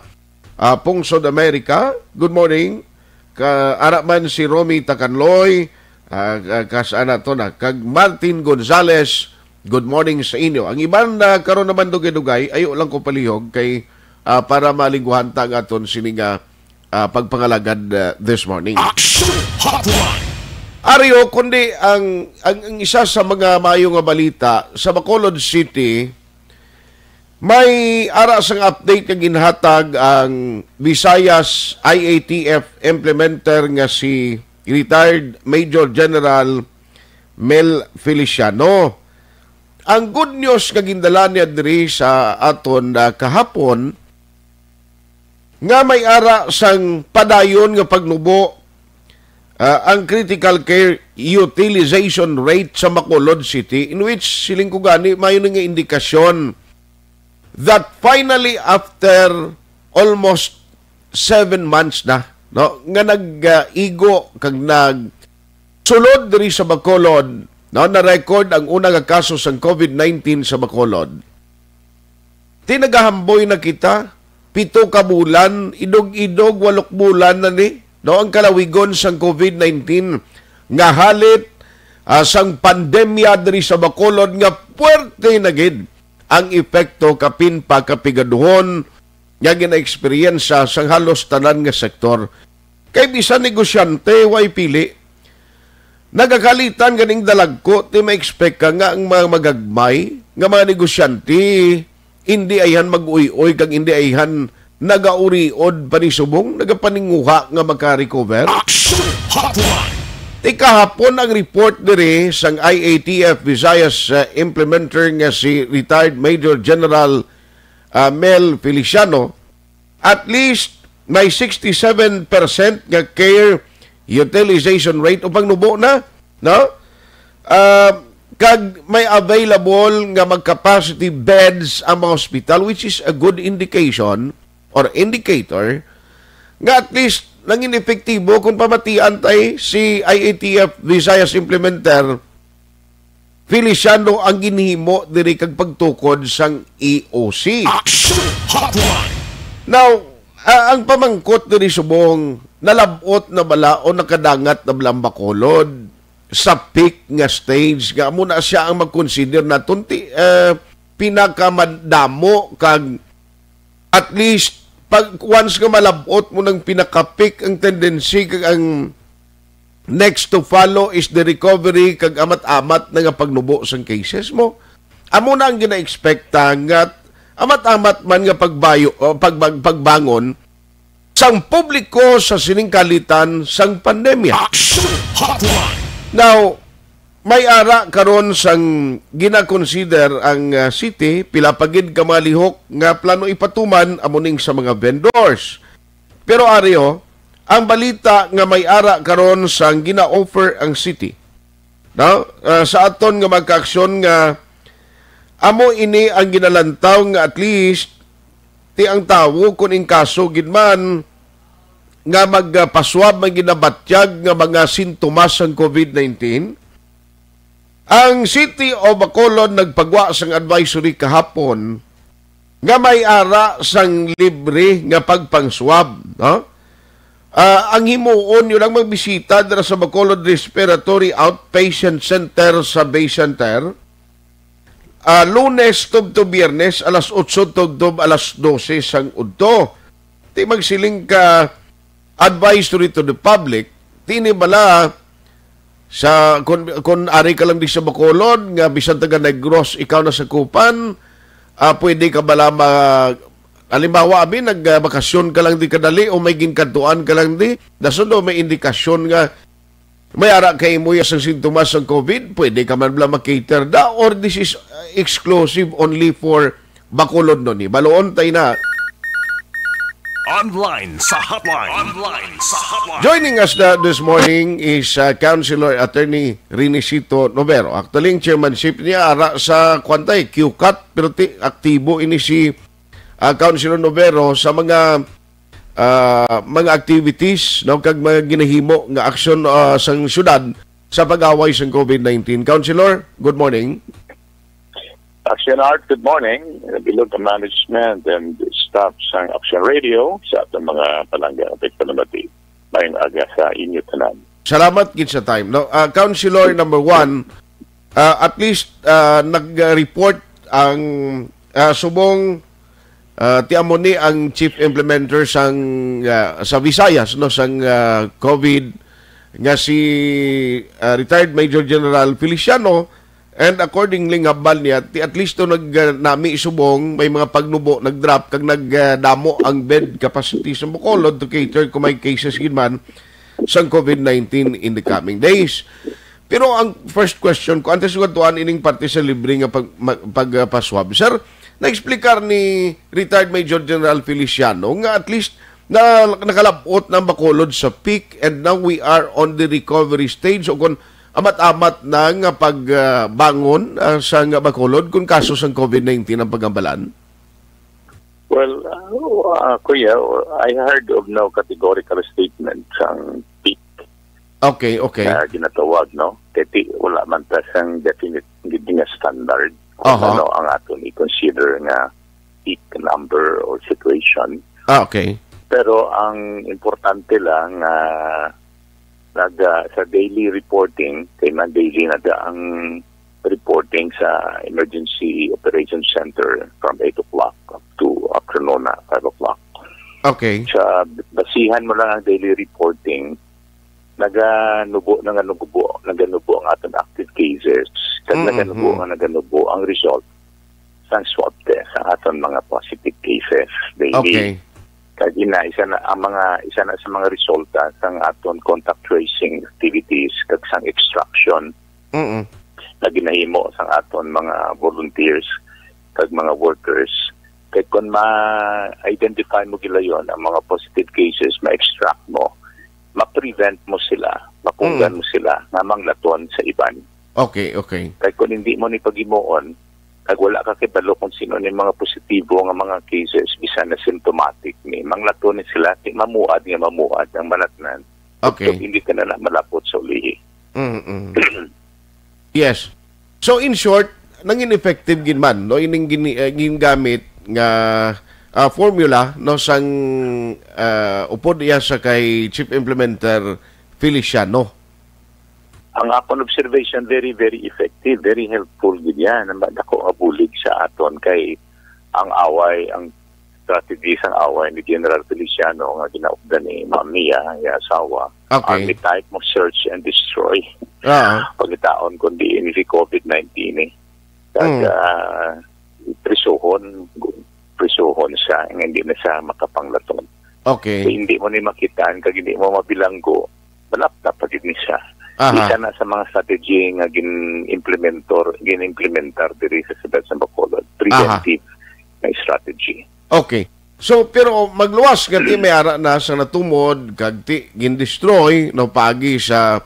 ah, Pungsod America. Good morning. Ka, ara man si Romy Takanloy, ah, ah, kas ana to na, kag Martin Gonzales, good morning sa inyo. Ang iban na karon naman dugay-dugay, ayo lang ko palihog kay, ah, para malingguhan ta ang aton sini nga, ah, pagpangalagad, ah, this morning. Action Hotline. Ario, kundi ang, ang, ang isa sa mga maayo nga balita sa Bacolod City, may ara sang update nga ginhatag ang Visayas I A T F implementer nga si retired Major General Mel Feliciano. Ang good news nga gindala niya diri sa aton, ah, kahapon, nga may ara sang padayon nga pagnubo, ah, ang critical care utilization rate sa Bacolod City, in which siling ko gani, mayo na nga indikasyon that finally, after almost seven months na, no, nga nag, ah, igo kag nag sulod diri sa Bacolod, no, na-record ang una nga kaso sang COVID nineteen sa Bacolod. Ti nagahamboy na kita, pito ka bulan, idog-idog, walok bulan na ni, no, ang kalawigon sang covid nineteen nga halit, ah, sang pandemya diri sa Bacolod nga puwerte na gid ang epekto kapin pa kapigaduhon nga ginaeksperyensya sang halos tanan nga sektor. Kay bisan negosyante, way pili. Nagakalitan ganing dalagko, ti ma-expect ka nga ang mga magagmay nga mga negosyante hindi ayhan mag-uy-uy kag hindi ayhan nagauriod pa ni subong nagapaninguha nga maka-recover. Action Hotline! Ti kahapon ang report diri sang I A T F Visayas, uh, implementer nga si retired Major General, uh, Mel Feliciano, at least may sixty-seven percent nga care utilization rate o pangnubo na, no? Ah, kag may available nga mag-capacity beds ang mga hospital, which is a good indication or indicator nga at least nangin epektibo kung pamatian tay si I A T F Visayas implementer Feliciano ang ginhimo diri kag pagtukod sang E O C. Action Hotline! Now, a-, ang pamangkot diri subong, nalab-ot na bala o nakadangat na bala ang Bacolod sa peak nga stage nga amo na siya ang mag-consider naton ti, eh, pinakamadamo kag at least pag once nga malab-ot mo ng pinaka-peak ang tendency kag ang next to follow is the recovery kag amat-amat na nga pagnubo sang cases mo. Amo na ang gina-expecta nga amat-amat man nga pagbayo o pagbag-, pagbangon sang publiko sa sining kalitan sang pandemya. Action Hotline! Now, may ara karon sang gina-consider ang, ah, city, pila pa gid ka mga lihok nga plano ipatuman amo ning sa mga vendors. Pero ari, oh, ang balita nga may ara karon sang gina-offer ang city, no? Ah, sa aton nga magkaaksyon nga amo ini ang ginalantaw nga at least ti ang tawo kun in kaso gid man nga magpaswab may ginabatyag nga mga sintomas sang covid nineteen, ang City of Bacolod nagpagwa sang advisory kahapon nga may ara sang libre nga pagpangswab, no? Ah, ang himuon yun ang magbisita dira sa Bacolod Respiratory Outpatient Center sa Bay Center, ah, Lunes tubtob Biyernes, alas otso tubtob alas dose sang udto. Ti magsiling ka, advisory to the public, ti ini bala sa, kun, kun ari ka lang di sa Bacolod, nga bisan taga Negros, ikaw nasakupan, ah, pwede ka bala ma-, halimbawa, abi, nagbakasyon ka lang di kadali o may ginkadtuan ka lang di, dason daw may indikasyon nga may ara kay imo sang sintomas sang covid, pwede ka man bala ma-cater da, or this is, uh, exclusive only for Bacolod, no, ni? Baloon tay na. Online sa hotline. Online sa hotline. Joining us na this morning is, uh, Councilor Attorney Renesito Novero. Actually, ang chairmanship niya ara sa, kwan tay, Q CAT, pero ti-, aktibo ini si, uh, Councilor Novero sa mga, uh, mga activities, no, kag mga ginahimo nga aksyon, uh, sang syudad sa pag-away sang covid nineteen. Councilor, good morning. Action Art, good morning. Bilog ka management and staff sang Action Radio, sa atong mga palangga, pagpalamati. Mayong aga sa inyo tanan. Salamat gid sa time, no? Ah, Councilor number one, ah, at least, ah, nag-report ang, ah, subong, ah, ti amo ni ang chief implementer sang, ah, sa Visayas, no, sang, ah, covid nga si, ah, retired Major General Feliciano. And accordingly, nga bal niya, ti at least to nag, ah, nami subong, may mga pagnubo, nag-drop, kag nag, ah, damo ang bed capacity sa Bacolod to cater kung may cases gid man sang covid nineteen in the coming days. Pero ang first question ko, antes ko tuan ining parte sa libre nga pag, ma-, pag, ah, pa-swab, sir, na-explicar ni retired Major General Feliciano nga at least na nakalabot na ang Bacolod sa peak and now we are on the recovery stage. So kung amat-amat na nga pagbangon, ah, sa nga Bacolod kung kaso sang covid nineteen ang pagambalan? Well, uh, uh, Kuya, I heard of no categorical statement sang peak Okay, okay. na ginatawag, no? Kay ti-, wala man ta sang definite gid nga standard kung Aha. ano ang aton i-consider nga peak number or situation. Ah, okay. Pero ang importante lang, ah, nag, ah, sa daily reporting, kay man daily na ang reporting sa Emergency Operations Center from eight o'clock up to afternoon na five o'clock. Okay. Sa basihan mo lang ang daily reporting, naganubo, naganubo, naganubo ang aton active cases, kag Mm, naganubo mm. nga naganubo ang result sang swab test, ang aton mga positive cases daily. Okay. Kag ina, isa na ang mga, isa na sa mga resulta sang aton contact tracing activities kag sang extraction Mm-mm. na ginahimo sang aton mga volunteers kag mga workers. Kay kung ma-identify mo gilayon ang mga positive cases, ma-extract mo, ma-prevent mo sila, mapunggan Mm. mo sila nga manglaton sa iban. Okay, okay. Kay kung hindi mo ni paghimuon, kag wala ka kibalo kung sino ni mga positibo nga mga cases, bisan na symptomatic ni, manglaton ni sila, ti mamuad nga mamuad ang manatnan. Okay. Ug hindi ka na, na malapot sa ulihi. Mm-mm. Yes. So, in short, nangin effective gid man, no, ining gini-, eh, gingamit nga, ah, formula, no, sang, ah, upod iya sa kay Chief Implementer Feliciano. Ang akon observation, very, very effective, very helpful gid yan. Ang dako nga bulig sa aton kay ang away, ang strategy sang away ni General Feliciano nga ginaupdan ni Ma'am Mia, iya asawa, Okay. army type mo, search and destroy. Ah. Pangitaon kung diin si covid nineteen eh. Kag, Mm. ah, prisuhon, prisuhon siya, nga hindi na siya makapanglaton. Okay. So, hindi mo ni makitaan, kag hindi mo mabilanggo, malapta pa gid ni siya. Aha. Isa na sa mga strategy nga gin-implementor, gin-implementar diri sa siyudad sa Bacolod. Preventive nga strategy. Okay. So, pero magluwas nga ti may ara na sa natumod, kag ti gin-destroy, no, pagi sa,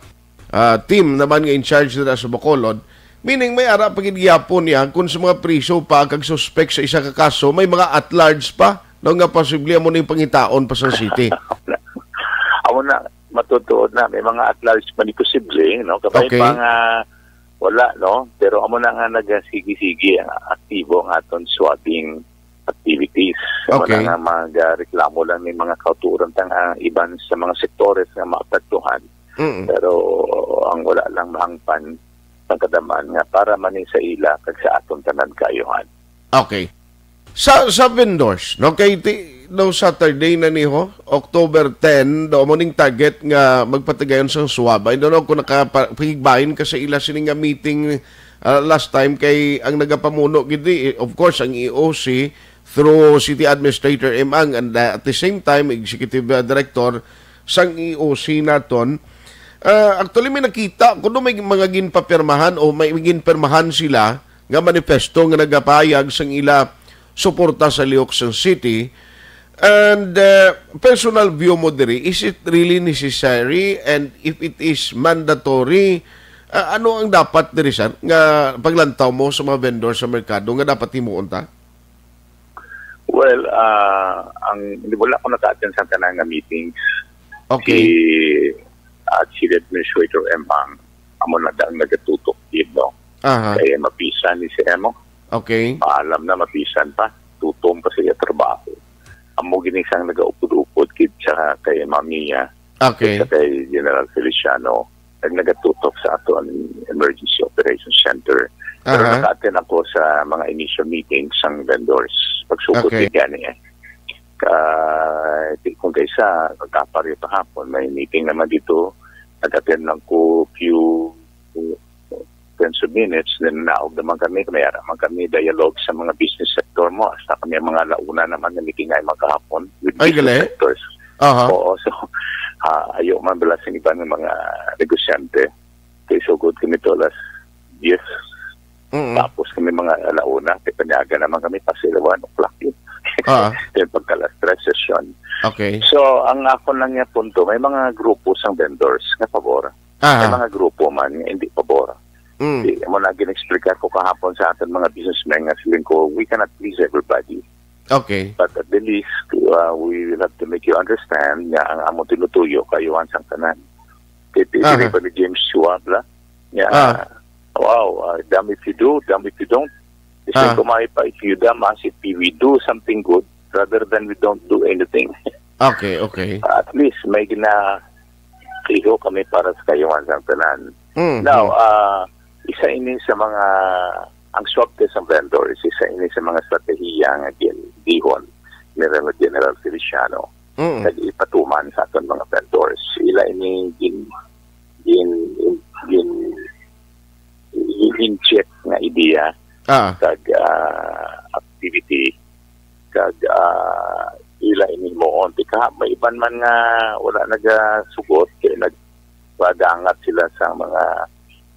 ah, team naman nga in charge dira sa Bacolod. Meaning, may ara pa gid gyapon niya kung sa mga priso pa kag suspek sa isa ka kaso, may mga at large pa, no, nga posible amo ning pangitaon pa sa city. Amo na, matutuod na, may mga at large man di posible, no? Kabay Okay. pa nga wala, no? Pero amo na nga nagasigi-sige ang aktibo ang aton swabbing activities. Amo Okay. na nga magareklamo lang ni mga kauturan tang, ah, iban sa mga sektores nga maapektuhan. Mm. Pero ang wala lang mahangpan ang kadaman nga para man ni sa ila kag sa aton tanan kaayuhan. Okay. Sa, sa vendors, no, kay ti, no, Saturday na ni ho, October ten, do mo ning target nga magpatigayon sang swab. I don't know kung nakapigbahin ka sa ila sini nga meeting, ah, last time, kay ang nagapamuno gid di, of course, ang E O C through City Administrator M Ang, and, ah, at the same time, Executive, ah, Director sang E O C naton. Ah, actually, may nakita ko do may mga ginpapirmahan o may ginpirmahan sila nga manifesto nga nagapahayag sang ila suporta sa Lihok sang City. And, uh, personal view mo diri, is it really necessary? And if it is mandatory, uh, ano ang dapat diri, sir, nga paglantaw mo sa mga vendor sa merkado nga dapat himuon ta? Well, uh, ang, wala ko naka-attend sa tanan nga meetings. Okay. Si, uh, City Administrator M Ang, amo na daw ang nagatutok gid, no? Aha. Kay mapisan ni si M O. Okay. Maalam na mapisan pa. Tutom pa sa iya trabaho. Amo gini sang nagaupod-upod gid sa kay Ma'am Mia. Okay. Sa kay General Feliciano. Ang nagatutok sa aton Emergency Operations Center. Pero Aha. naka-attend ako sa mga initial meetings sang vendors. Pagsugod Okay. gid gani eh. Ka, di, kung kaysa, kagapar yung kahapon, may meeting naman dito. Nag-attend lang ko few tens of minutes, then naog naman kami, may ara man kami dialogue sa mga business sector mo. Hasta kami ang mga launa naman na meeting ay magkahapon with Ay, business gali? sectors. Aha. Oo, so, ah, ayo man bala sa iba ng mga negosyante. Kay sugod kami to alas diyes. Mm-mm. Tapos kami mga alauna, kay panyaga naman kami, past eleven o'clock yun. Ah. Then pagka alas tres session. Okay. So, ang ako lang nga punto, may mga grupo sang vendors nga pabor. Aha. May mga grupo man nga hindi pabor. Mm. Di, amo na gin-explica ko kahapon sa aton mga businessmen nga siling ko, we cannot please everybody. Okay. But at the least, uh, we will have to make you understand nga ang among tinutuyo, kaayuhan sang tanan. Kay Aha. Pipili pa ni James Schwab la. Nga, Ah. wow, uh, damn if you do, damn if you don't. Kasi Ah. Kumari pa, if you dumb us, if we do something good, rather than we don't do anything. Okay, okay. At least, may gina-, liho kami para sa kayuhan sang tanan. Mm, Now, mm. ah, isa ini sa mga, ang swab test sang vendors, isa ini sa mga estratehiya nga gin-, gihon ni Remo General Feliciano. Mm. Nag-ipatuman sa aton mga vendors. Ila ini gin-, gin-, gin-, gin-, gin-check nga ideya Ah. kag, ah, activity kag, ah, ila ini himuon. Tika, may iban man nga wala nagasugot, kay nagpadangat sila sa mga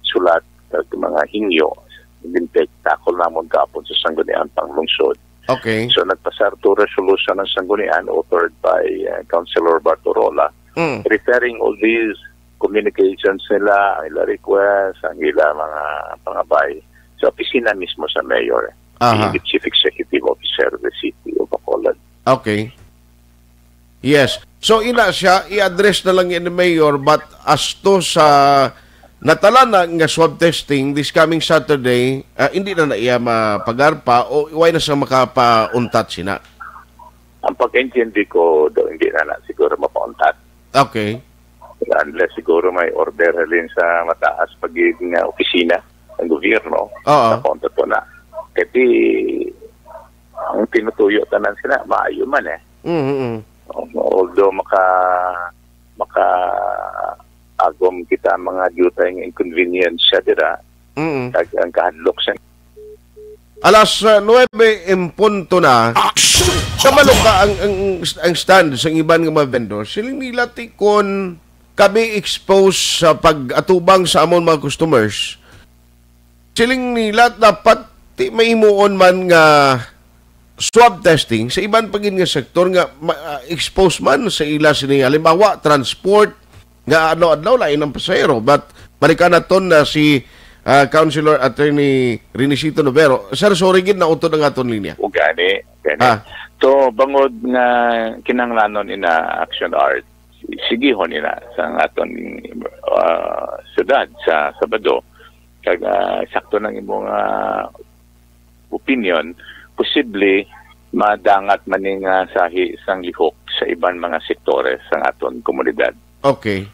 sulat kag mga hingyo. Gintektakol namon kahapon sa Sangguniang Panglungsod. Okay. So, nagpasar to resolution ang Sanggunian, authored by, uh, Councilor Bartorola, Mm. referring all these communications nila, ang ila request, ang ila mga pangabay sa opisina mismo sa mayor, Aha. the chief executive officer of the city of Bacolod. Okay. Yes. So, ina siya, i-address na lang ni Mayor, but as to sa natalana nga swab testing this coming Saturday, ah, hindi na na iya mapagarpa o iway na sa makapauntat sina? Ang pagkaintindi ko, daw hindi na na siguro mapauntat. Okay. Unless siguro may order halin sa mataas pa gid nga opisina ng gobyerno, Oo. Napauntat to na. Kasi ang tinutuyo tanan sila, maayo man eh. Mm-mm. Although maka-, maka-agom kita mga diutay nga inconvenience siya dira, Mm-mm. kag ang kahadlok sa Alas, ah, nuwebe en punto na. Action! Kabalo ka ang, ang, ang stand sa iban nga mga vendors. Siling nila ti kon kami expose sa pag-atubang sa amon mga customers. Siling nila dapat ti mahimuon man nga swab testing sa iban pa gid nga sektor nga ma-, ah, expose man sa ila sini. Halimbawa, transport, nga adlaw-adlaw lain ang pasahero. But balikan naton na si, ah, Councilor Attorney Renisito Novero. Sir, sorry gid, nautod ang aton linya. O gani, gani. Ah. So, bangod nga kinahanglanon ina action art, sigihon ina sa aton, ah, syudad sa Sabado. Kag, ah, sakto nang imo nga opinion, posible madangat man ni nga sahi sang lihok sa iban mga sektores sang aton komunidad. Okay.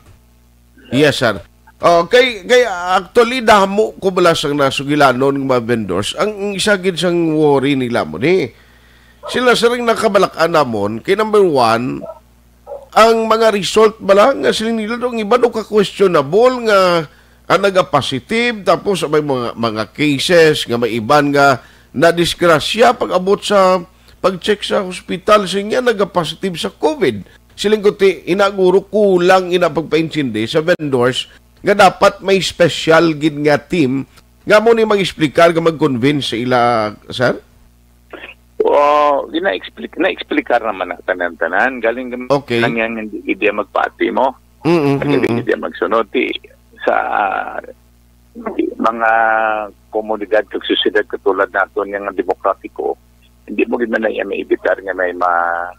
Yes, sir. Oh, kay, kay actually, damo ko bala sang nasugilanon nga mga vendors. Ang, ang isa gid sang worry nila mo ni, sila, sir, ang nakabalak-an namon kay, number one, ang mga result bala nga siling nila daw ang iban daw ka-questionable nga, ah, naga-positive, tapos may mga, mga cases nga may iban nga nadisgrasya pag-abot sa pag-check sa hospital, siling niya naga-positive sa COVID. Siling ko ti, inaguro kulang ina pagpaintindi sa vendors nga dapat may special gid nga team nga mo ni mag-explicar nga mag-convince sa ila, sir? O, gina-expli-, na-explicar naman na tanan-tanan. Galing Okay. lang yan, hindi, hindi yan magpati mo. Mm, Ang hindi, mm, mm. hindi yan magsunod. Ti, sa mga komunidad kag sosyedad katulad naton nga demokratiko, hindi mo gid man na iya maibitar nga may ma-,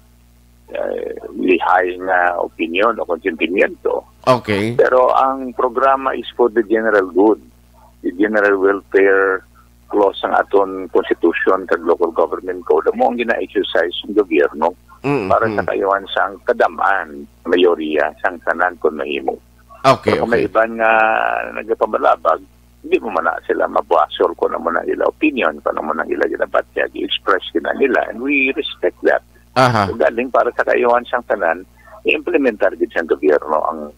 eh, lihay nga opinion o konsentimiento. Okay. Pero ang programa is for the general good, the general welfare clause sang aton constitution kag local government code, amo ang gina-exercise ng gobyerno Mm, para sa mm. kayuhan sang kadam-an, mayoriya sang tanan kon mahimo. Okay, Pero kung may okay. iban nga nagapamalabag, hindi mo man na sila mabuasol kung ano man ang ila opinion, kung ano man ang ila ginabatyag, i-express gina nila, and we respect that. Aha. So, galing para sa kayuhan sang tanan, i-implementar gid sang gobyerno ang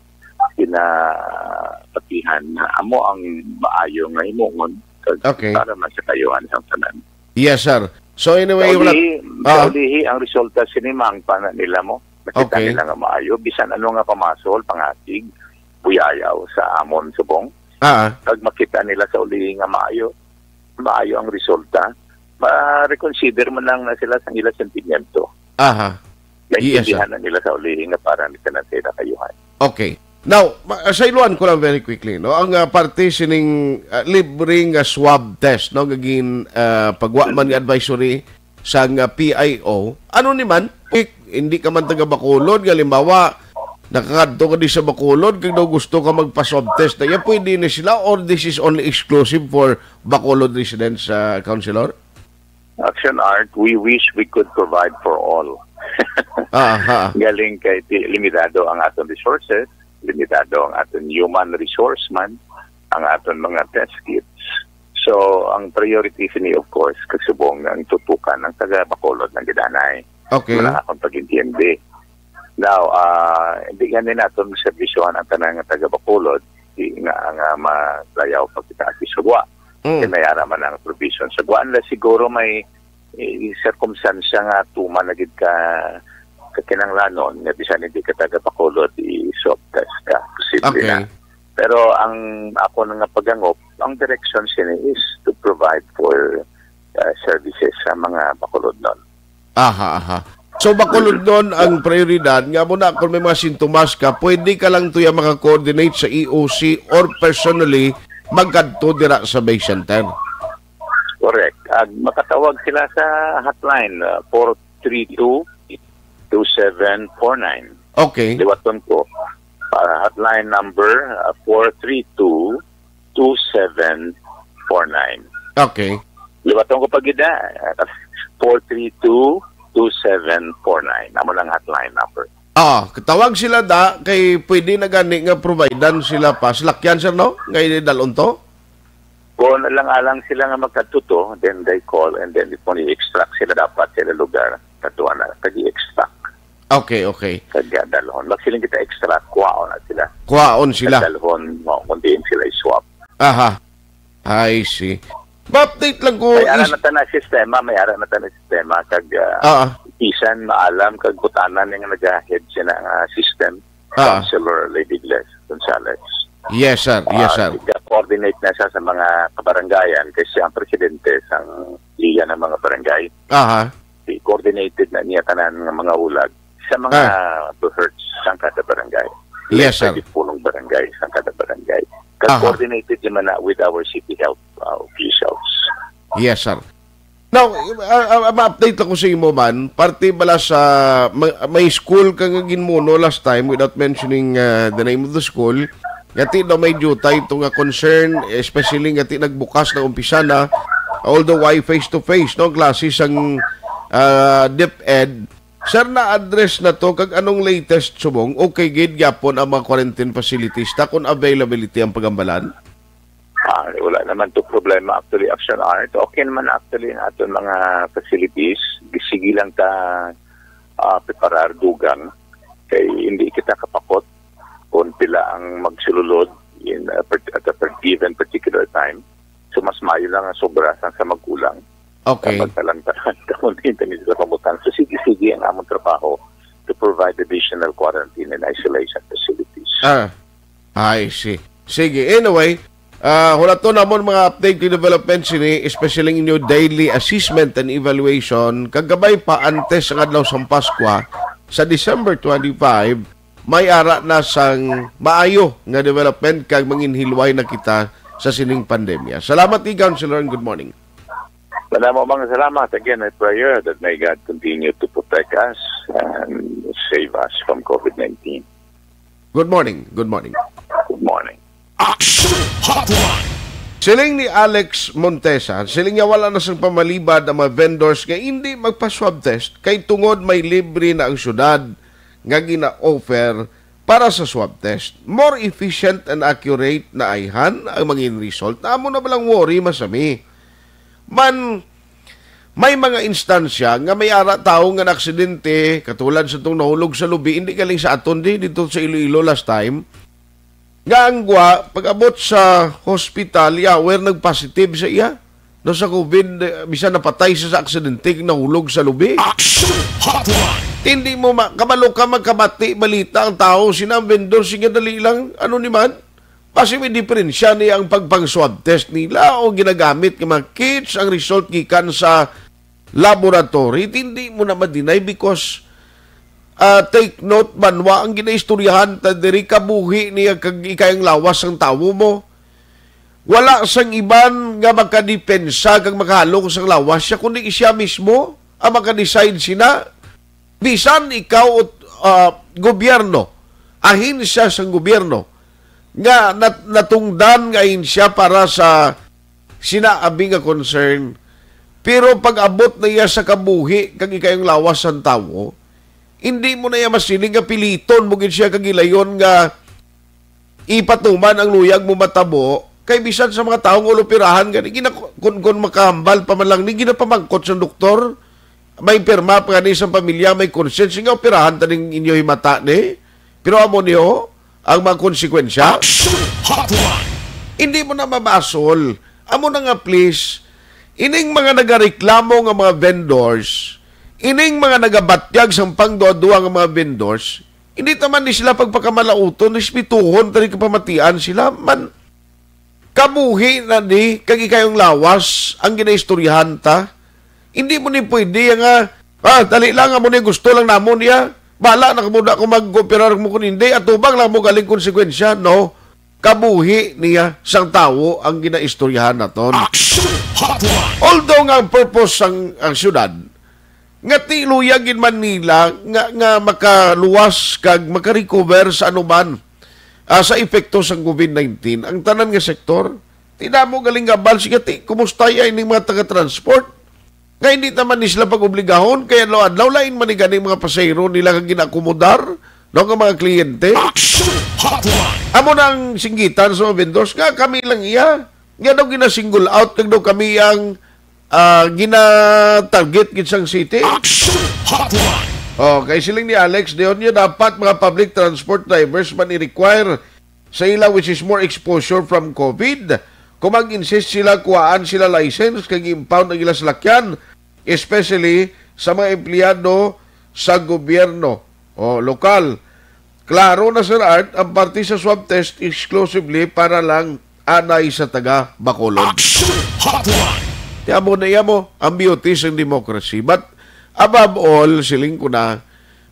kinapatihan na amo ang maayo nga himuon kag Okay. para man sa kayuhan sang tanan. Yes, sir. So, anyway, Sa wala ulihi, sa Ah. ulihi, ang resulta sini, maangpanan nila mo. Makita Okay. nila nga maayo. Bisan ano nga pamasol, pangasig, buyayaw sa amon subong. Ah. Pag makita nila sa ulihi nga maayo, maayo ang resulta, ma-reconsider man lang na sila sa ila sentimiento. Aha. Yes, sir. Naintindihan na nila sa ulihi nga para ni tanan sa ila kayuhan. Okay. Now, ma-, sayloan ko lang very quickly, no? Ang, ah, parte sining, ah, libre nga swab test, no? Nga gin, ah, pagwa man nga advisory sang, ah, P I O. Ano ni man? Eh, hindi ka man taga Bacolod, nga halimbawa, nakakadto ka di sa Bacolod, kag daw gusto ka magpa-swab test, na iya pwede ni sila, or this is only exclusive for Bacolod residents, ah, Councilor? Action Art, we wish we could provide for all. Aha. Galing kay ti-, limitado ang aton resources, limitado ang aton human resource man, ang aton mga test kits. So, ang priority sini, of course, kasubong ang tutukan ang taga Bacolod ng gidanay. Okay. Wala akong pag-intindi. Now, ah, hindi gani naton maserbisyohan ang tanan nga taga Bacolod, di nga ang, ah, malayaw pa kita sa gwa. Mm. Kay may ara man ang provision sa gwa. Unless siguro may, eh, sirkumstansya nga tuman na gid ka, ka kinahanglanon nga bisan hindi ka taga Bacolod, i-swab test ka. Posible Okay. na. Pero ang ako na nga pagangop, ang direction sini is to provide for, uh, services sa mga Bacolodnon. Aha, aha. So, Bacolodnon ang prioridad. Nga mo na, kung may mga sintomas ka, pwede ka lang tuya maka-coordinate sa E O C or personally magkadto dira sa Bay Center. Correct. Ag makatawag sila sa hotline, uh, four three two, two seven four nine. Okay. Liwaton ko. Uh, hotline number, uh, four three two, two seven four nine. Okay. Liwaton ko pa gid, ah, four three two, two seven four nine. Amo lang hotline number. Ah, katawag sila da, kay pwede na gani nga providean sila pa. Salakyan, sir, no? Nga idalon to? Kung alang-alang sila nga magkadto to, then they call, and then kung i-extract sila dapat sila lugar, katuan na, kag i-extract. Okay, okay. Kag dalhon. Magsiling kita extract, kuhaon na sila. Kuhaon sila. Kag dalhon mo kung diin sila i-swab. Aha. I see. Ma-update lang ko May ara is na ta na sistema, may ara na ta na sistema, kag, ah, Ah, ah. bisan maalam, kag butanan nga nag-head siya nga system, Ah. Councilor Lady Gles Gonzales. Yes, sir. Yes, Ah, sir. Coordinate na siya sa mga kabarangayan, kay siya ang presidente sang Liga ng mga Barangay. Aha. I-coordinated na niya tanan nga mga hulag sa mga Ah. BHERTs sang kada barangay. Yes, sir. Sa pulong barangay sang kada barangay. Kag Aha. coordinated naman na with our city health, uh, officials. Yes, sir. Now, uh, uh, ma-update ako sa imo man, parte bala sa may, may school ka nga ginmuno last time without mentioning, uh, the name of the school. Ngati daw may diutay ito nga concern, especially ngati nagbukas na umpisa na, although why face to face, no, klase sang, uh, DepEd. Sir, na-address na to, kag anong latest subong? Okay gid gyapon ang mga quarantine facilities ta kung availability ang pagambalan? Ah, wala naman to problema. Actually, Action Art, okay naman actually ang aton mga facilities. Sige lang ta, ah, preparar dugang. Kay hindi kita kapakot kung pila ang magsululod in a part-, at a part-, given particular time. So, mas maayo lang ang sobra sang sa magkulang. Okay. Dapat na lang tanan kamuntingan sa pamutang. So, sige-sige ang among trabaho to provide additional quarantine and isolation facilities. Ah, I see. Sige, anyway, ah, hulaton namon mga update kay development sini, especially ang inyo daily assessment and evaluation. Kagabay pa antes ang adlaw sang Paskwa, sa December twenty-five, may ara na sang maayo nga development kag manginhilway na kita sa sining pandemya. Salamat ni Councilor, and good morning. Madamo mga salamat. Again, my prayer that may God continue to protect us and save us from COVID nineteen. Good morning. Good morning. Good morning. Action Hotline. Siling ni Alex Montesa, siling niya wala na sang pamalibad ang mga vendors nga hindi magpa-swab test kay tungod may libre na ang syudad nga gina-offer para sa swab test. More efficient and accurate na ayhan ang mangin result. Amo na balang worry masami. Man, may mga instansya nga may ara tawo nga naaksidente, katulad sa tong nahulog sa lubi, hindi galing sa aton di, dito sa Iloilo last time, nga ang gwa, pag-abot sa hospital, yawer nag-positive sa iya. No, sa COVID, eh, bisan napatay siya sa aksidente, nahulog sa lubi. Action Hotline. Hindi mo ma-, kabalo ka, magkamati, balita ang tao, sina ang vendor, sige, dali lang, ano ni man? Basi may diferensya niya ang pagpang-swab test nila o ginagamit nga mga kits ang result gikan sa laboratory. Hindi mo na ma-deny because, ah, take note, banwa ang ginaistoryahan ta diri, kabuhi niya kag ikay ang lawas sang tawo mo. Wala sang iban nga makadepensa kag makahalong sang lawas siya, kundi siya mismo ang makadecide sina. Bisan ikaw, ah, gobyerno, ahensya sang gobyerno, nga nat-, natungdan nga ahensya para sa sina abi nga concern, Pero pag-abot na iya sa kabuhi kag ikayong lawas sang tawo, hindi mo na iya masiling nga piliton mo gid siya kag ilayon nga ipatuman ang luyag mo matabo, kay bisan sa mga tawo nga ulupirahan gani, gina-, kun, kun makahambal pa man lang ni, ginapamangkot sang doktor, may pirma pa gani sa pamilya, may consent, nga operahan ta ning inyo himata ni. Pero amo niyo ang mga konsekwensya. Action Hotline. Hindi mo na mabasol. Amo na nga, please, ining mga nagareklamo nga mga vendors, ining mga nagabatyag sang pangduha-duha nga mga vendors, hindi ta man ni sila pagpakamalauton, respetuhon, tani kapamatian sila man. Kabuhi na ni kag ikayong lawas ang ginaistoryahan ta. Hindi mo ni pwede nga, "Ah, dali lang, amo ni gusto lang namon niya. Bala na kamo, da ko mag-cooperar mo kun hindi, atubang lang mo galing konsekwensya." No, kabuhi niya sang tawo ang ginaistoryahan naton. Action Hotline. Although nga ang purpose sang, ang syudad, nga ti luyag gid man nila nga, nga makaluwas kag makarecover sa anuman, ah, sa epekto sang COVID nineteen, ang tanan nga sektor, ti damo galing gabal, sige, ti, kumusta ya ining mga taga-transport? Nga hindi naman ni sila pag-obligahon, kay adlaw-adlaw lain man ni gani mga pasahero nila kag ginaakomodar, no, nga mga kliyente. Action Hotline. Amo na ang singgitan sa mga vendors nga kami lang iya. Nga daw gina-single out kag daw kami ang, ah, gina-target gid sang city. Action Hotline. Oh, kay siling ni Alex, dayon niya dapat mga public transport drivers man i-require sa ila, which is more exposure from COVID. Kung mag-insist sila, kuhaan sila license kag impound ang ila salakyan, especially sa mga empleyado sa gobyerno o lokal. Klaro na, Sir Art, ang parte sa swab test exclusively para lang anay sa taga Bacolod. Action Hotline. Ti amo na iya mo ang beauty sang democracy. But above all, siling ko na,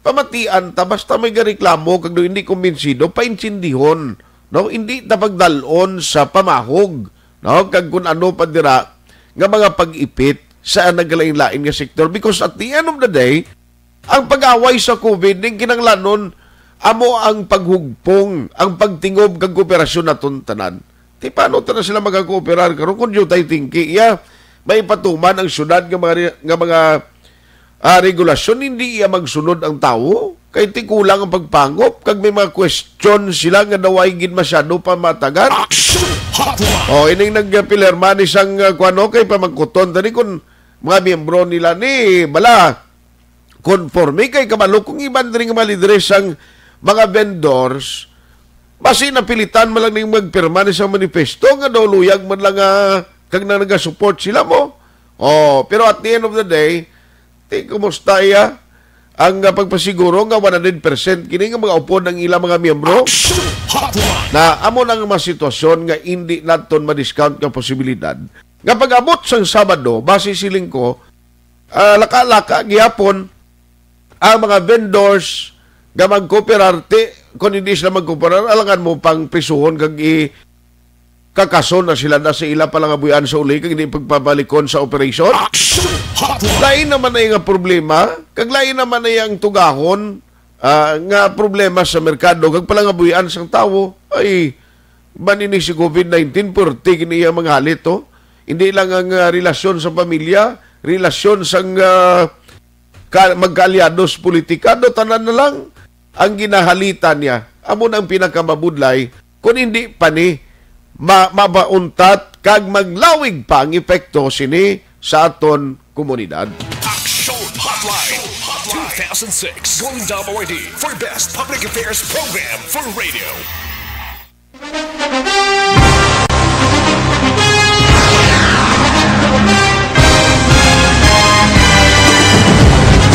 pamatian ta, basta may gareklamo kag daw hindi kumbinsido, paintindihon, no? Hindi ta pagdal-on sa pamahog, no? Kag kun ano pa dira nga mga pag-ipit sa nagkalain-lain nga sektor. Because at the end of the day, ang pag-away sa COVID ning kinahanglanon amo ang paghugpong, ang pagtingob kag kooperasyon naton tanan. Ti paano ta na sila magakooperar karon kung diutay tingki iya may patuman ang syudad nga mga re-, nga mga, ah, regulasyon, hindi iya magsunod ang tawo kay ti kulang ang pagpangop kag may mga question sila nga daw ay gid masyado pa matagan. Action Hotline. Oh, ining nagpilirma ni sang, ah, kuwan, okay, pamangkuton tani kung mga miyembro nila ni bala konforme kay kabalo kung iban diri nga mga lideres sang mga vendors, basi napilitan man lang ning magpirma ni sa manifesto nga daw luyag man lang nga kag nang nagasupport sila mo. Oh, pero at the end of the day, ti kumusta iya ang, ah, pagpasiguro nga one hundred percent kini nga mga upod ang ilang mga miyembro? Action Hotline. Na amo na nga mga sitwasyon nga indi naton ma-discount nga posibilidad nga pag-abot sang Sabado, base siling ko, ah, laka-laka gihapon ang mga vendors nga magkooperar, ti, kung hindi sila magkooperar, alangan mo pang prisuhon kag i-, kakaso na sila na sa ila palangabuyan sa uli kag hindi pagpabalikon sa operation. Action Hotline. Lain naman ay nga problema, kag lain naman ay ang tugahon, ah, nga problema sa merkado kag palangabuyan sang tawo. Ay, manini si COVID nineteen, purti gini iya mga halit, oh. Hindi lang ang, ah, relasyon sa pamilya, relasyon sang, ah, ka-, magkaalyado sa politika, do tanan na lang ang ginahalitan niya. Amo na ang pinakamabudlay, kung hindi pa ni ma-, mabauntat kag maglawig pa ang epekto sini sa aton komunidad. Action Hotline two thousand six Golden Dome Awardee for Best Public Affairs Program for Radio.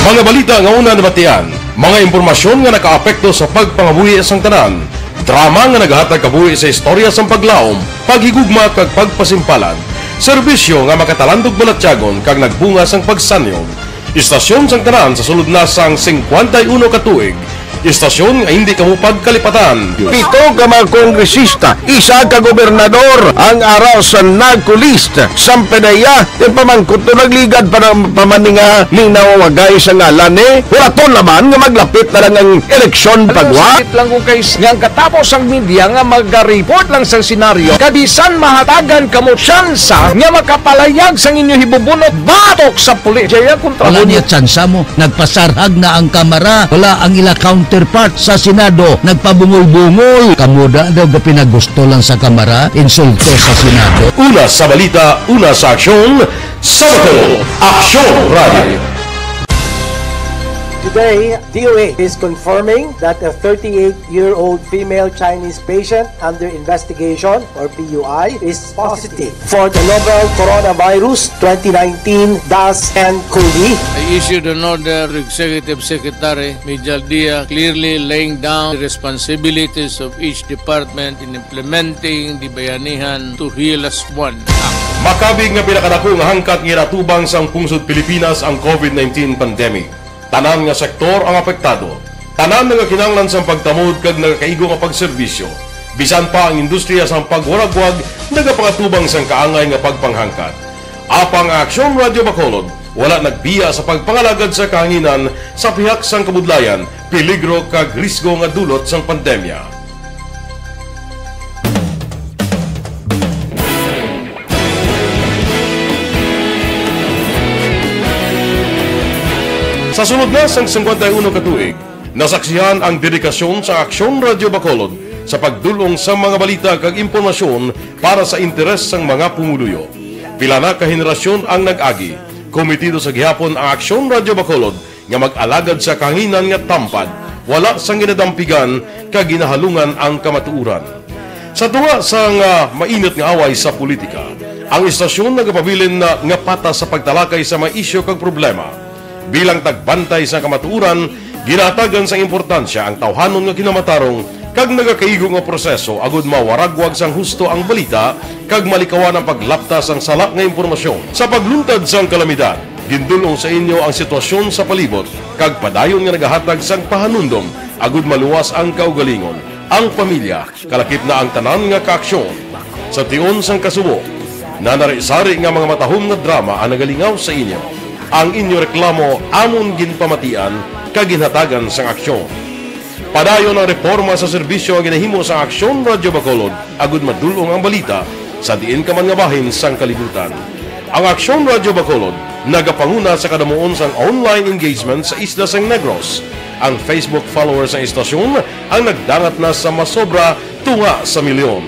Mga balita nga una nabatian, mga impormasyon nga nakaapekto sa pagpangabuhi sang tanan, drama nga nagahatag kabuhi sa istorya sang paglaom, paghigugma kag pagpasimpalan, serbisyo nga makatalandog balatyagon kag nagbunga sang pagsanyog. Istasyon sang tanan sa sulod na sang singkwenta y uno ka tuig, Istasyon nga hindi kamo pagkalipatan. Pito ka mga kongresista, isa ka gobernador ang ara sa narco list. Sampanaya, ipamangkot to nagligad pa na pa man ni nga ning nawawagay sa ngalan ni Huraton naman nga maglapit na lang ang eleksyon pagwa. Sakit lang kung kay nga ang katapos ang media nga mag-report lang sa senaryo, kabisan mahatagan kamo tsansa nga makapalayag sang inyo hibubunot batok sa pulis. Jaya kontra Wala niya tsansa mo. Nagpasarhag na ang kamara. Wala ang ila counterpart sa Senado. Nagpabungol-bungol. Kamo da daw ga pinagusto lang sa kamara. Insulto sa Senado. Una sa balita, una sa aksyon, sa Bacolod, Aksyon Radio. Today, D O A is confirming that a thirty-eight-year-old female Chinese patient under investigation, or P U I, is positive for the novel Coronavirus twenty nineteen dash N COVID. I issued an order to Executive Secretary Mijal Dia, clearly laying down the responsibilities of each department in implementing the Bayanihan to Heal As One Act. Makabig nga pinakadako nga hangkat nga ginatubang sang pungsod Pilipinas ang COVID nineteen pandemic. Tanan nga sektor ang apektado. Tanan nagakinahanglan sang pagtamod kag nagakaigo nga pagserbisyo. Bisan pa ang industriya sang pagwaragwag nagapangatubang sang kaangay nga pagpanghangkat. Apang ang Aksyon Radyo Bacolod wala nagbiya sa pagpangalagad sa kahanginan sa pihak sang kabudlayan, peligro kag risgo nga dulot sang pandemya. Sa sulod na sang singkwenta y uno ka tuig, nasaksihan ang dedikasyon sa Aksyon Radyo Bacolod sa pagdul-ong sa mga balita kag impormasyon para sa interes sang mga pumuluyo. Pila na ka henerasyon ang nag-agi. Komitido sa gihapon ang Aksyon Radyo Bacolod nga mag-alagad sa kahanginan nga tampad, wala sang ginadampigan kag ginahalungan ang kamatuoran. Sa tunga sang, ah, mainit nga away sa politika, ang istasyon nagapabilin na nga patas sa pagtalakay sa mga isyu kag problema. Bilang tagbantay sa kamatuoran, ginahatagan sang importansya ang tawhanon nga kinamatarong kag nagakaigo nga proseso agud mawaragwag sang husto ang balita kag malikawan ang paglapta sang sala nga impormasyon. Sa pagluntad sang kalamidad, gindul-ong sa inyo ang sitwasyon sa palibot kag padayon nga nagahatag sang pahanumdom agud maluwas ang kaugalingon, ang pamilya, kalakip na ang tanan nga kaaksyon. Sa tion sang kasubo, nanari-sari nga mga matahom nga drama ang nagalingaw sa inyo. Ang inyo reklamo amon ginpamatian kag ginhatagan sang aksyon. Padayon ang reporma sa serbisyo nga ginahimo sang Aksyon Radyo Bacolod agud madul-ong ang balita sa diin ka man nga bahin sang kalibutan. Ang Aksyon Radyo Bacolod nagapanguna sa kadamuon sang online engagement sa isla sang Negros. Ang Facebook followers sang istasyon ang nagdangat na sa masobra tunga sa milyon.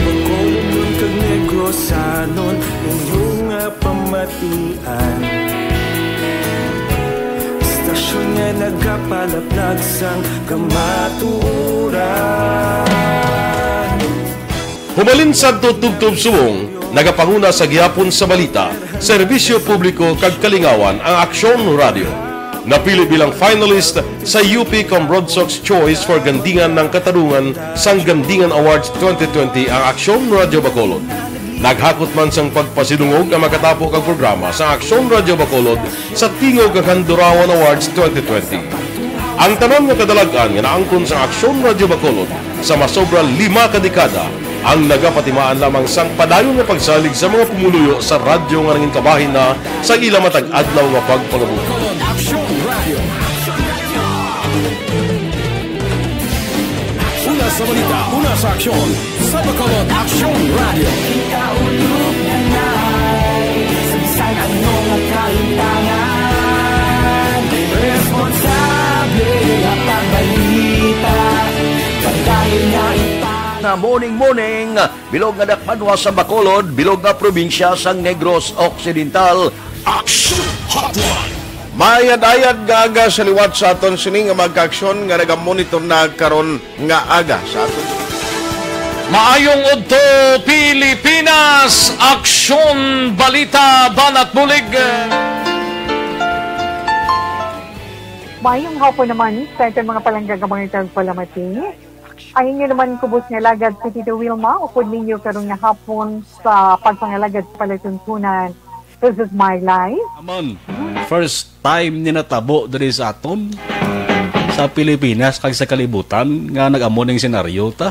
Bacolodnon kag Negrosanon, inyo nga pamatian. Istasyon nga nagapalaplag sang kamatuoran. Humalin sadto tubtob subong, nagapanguna sa gihapon sa balita, serbisyo publiko kag kalingawan ang Aksyon Radyo. Napili bilang finalist sa U P Cambrodsoc's Choice for Gandingan ng Katarungan sang Gandingan Awards twenty twenty ang Aksyon Radyo Bacolod. Naghakot man sang pagpasidungog ang makatapo kag programa sa Aksyon Radyo Bacolod sa Tingog kag Handurawan Awards twenty twenty. Ang tanan nga kadalag-an nga naangkon sa Aksyon Radyo Bacolod sa masobra lima ka dekada ang nagapatimaan lamang sang padayon nga pagsalig sa mga pumuluyo sa radyo nga nangin kabahin na sa ila matag adlaw nga pagpangabuhi. Aksyon Radio. Una sa balita, una sa aksyon, sa Bacolod Aksyon Radio. Kita ulog na nai, sa bisan ano nga kaintangan, responsable nga pagbalita, padayon nga ipang- Na morning, morning, bilog nga dakpanwa sa Bacolod, bilog nga probinsya sa Negros Occidental. Action Hotline. Maayad-ayad nga aga sa liwat sa aton sini nga magkaaksyon nga nagamonitor na karon nga aga sa aton. Maayong udto, Pilipinas! Aksyon, balita, banat bulig. Maayong hapon naman sa aton mga palangga nga mga tagpalamati. Ang inyo naman kubos nga alagad si Tito Wilma, upod ninyo karon nga hapon sa pagpangalagad sa palatuntunan. This is my life. Amon, first time ni natabo diri sa aton. sa Pilipinas kag sa kalibutan nga nag-amo ning senaryo ta.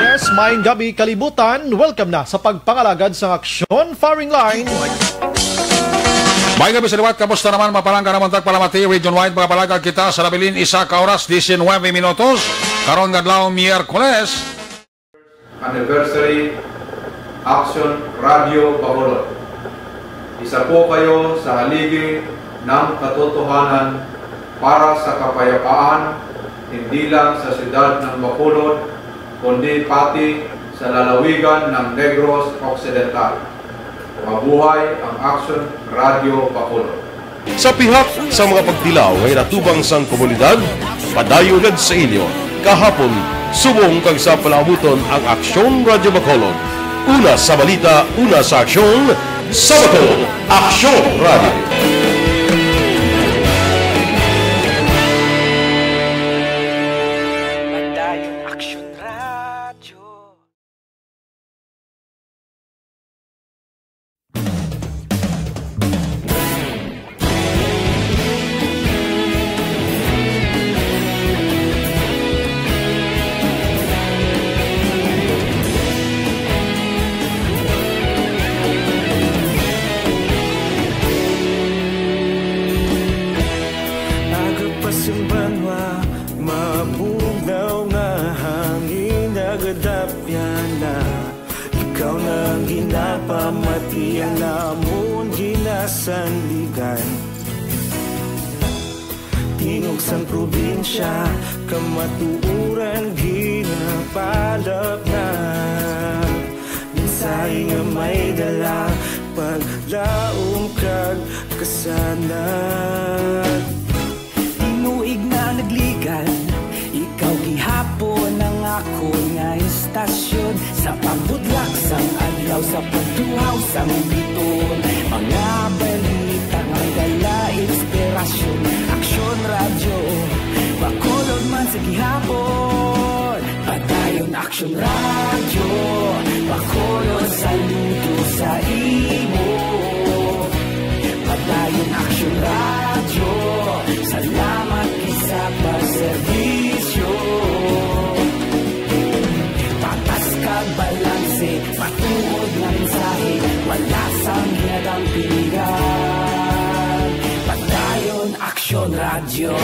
Yes, maayong gabi, kalibutan. Welcome na sa pagpangalagad sa Aksyon Firing Line. May gabi sa liwat, kamusta naman? Mapalangga naman tagpalamati, region-wide, mga palagag kita sa nabilin, isa ka oras, diecinuebe minutos. Karon nga adlaw, Miyerkules. Anniversary, Aksyon Radyo Bacolod. Isa po kayo sa haligi ng katotohanan para sa kapayapaan, hindi lang sa siyudad ng Bacolod, kundi pati sa lalawigan ng Negros Occidental. Mabuhay ang Aksyon Radyo Bacolod. Sa pihak sa mga pagtilaw nga inatubang sang komunidad, padayon gid sa inyo. Kahapon, subong kag sa palaabuton ang Aksyon Radyo Bacolod. Una sa balita, una sa aksyon, sa Bacolod, Aksyon Radyo. Padayon Aksyon Radyo. Aga pa sing banwa, mabugnaw nga hangin, nagadapyan na. Ikaw na ang ginapamati, ang amon ginasandigan. Tingog sang probinsya, kamatuoran ginapalapngan. Mensahe nga may dala, paglaom kag kasanag. Tinuig na nagligan, ikaw gihapon ang akon nga istasyon. Sa pagbutlak sang adlaw, sa pagtuhaw sang biton, mga balita nga may dala inspirasyon. Aksyon Radyo, Bacolod man sa gihapon. Padayon Aksyon Radyo, Bacolod, saludo sa imo. Padayon Aksyon Radyo, salamat gid sa pagserbisyo. Patas kag balanse, matuod nga mensahe, wala sang ginadampingan. Padayon Aksyon Radyo.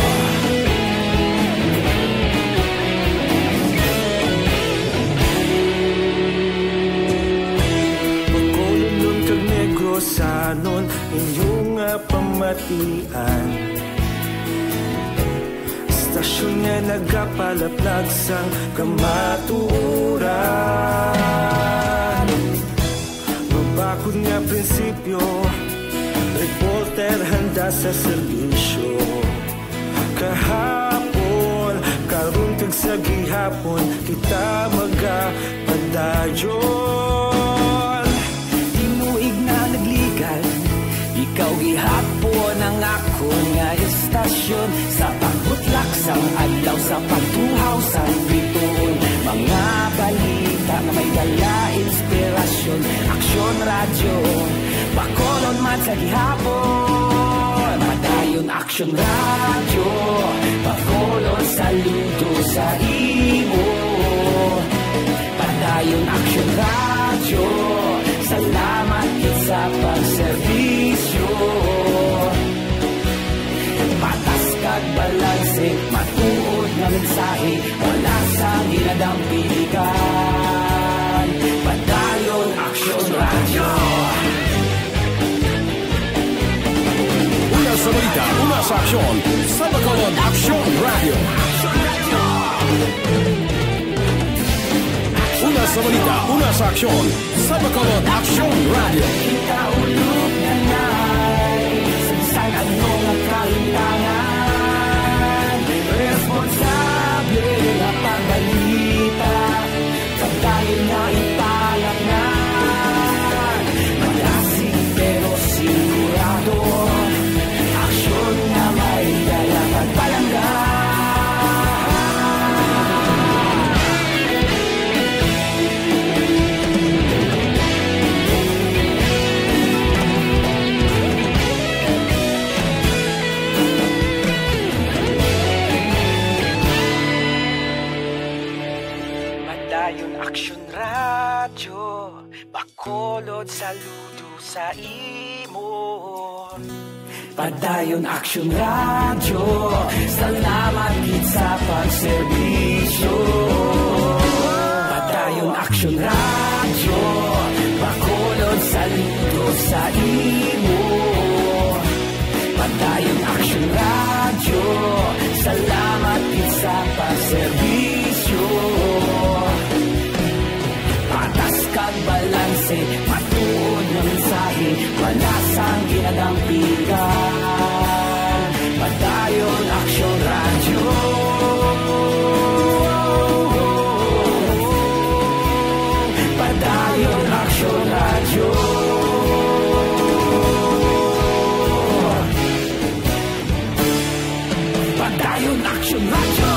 Bacolodnon kag Negrosanon, inyo nga pamatian. Istasyon nga nagapalaplag sang kamatuoran. Mabakod nga prinsipyo, reporter handa sa serbisyo. Kahapon, karon kag sa gihapon, kita magapadayon. Tinuig na nagligan, ikaw gihapon ang akon nga istasyon. Sa pagbutlak sang adlaw, sa pagtuhaw sang biton, mga balita nga may dala inspirasyon. Aksyon Radyo, Bacolod man sa gihapon. Padayon Aksyon Radyo, Bacolod, saludo sa imo. Padayon Aksyon Radyo, salamat gid sa pagserbisyo. Patas kag balanse, matuod nga mensahe, wala sang ginadampingan. Padayon Aksyon Radyo. Una sa balita, una sa aksyon, sa Bacolod Aksyon Radyo. Una sa balita, una sa aksyon, sa Bacolod Aksyon Radyo. Kita ulog na nay, sa bisan ano nga kalimtangan, responsable nga pagbalita. Padayon nga ipalapngan, malasig pero sigurado. Aksyon nga may dala kag palangga. Action Radio, Bacolod, saludo sa imo. Padayon Action Radio, salamat gid sa pagserbisyo. Padayon Action Radio, Bacolod, saludo sa imo. Padayon Action Radio, salamat gid sa pagserbisyo. Patas kag balanse, matuod nga mensahe, wala sang ginadampigan. Padayon Action Radio. Padayon Action Radio. Padayon Action Radio.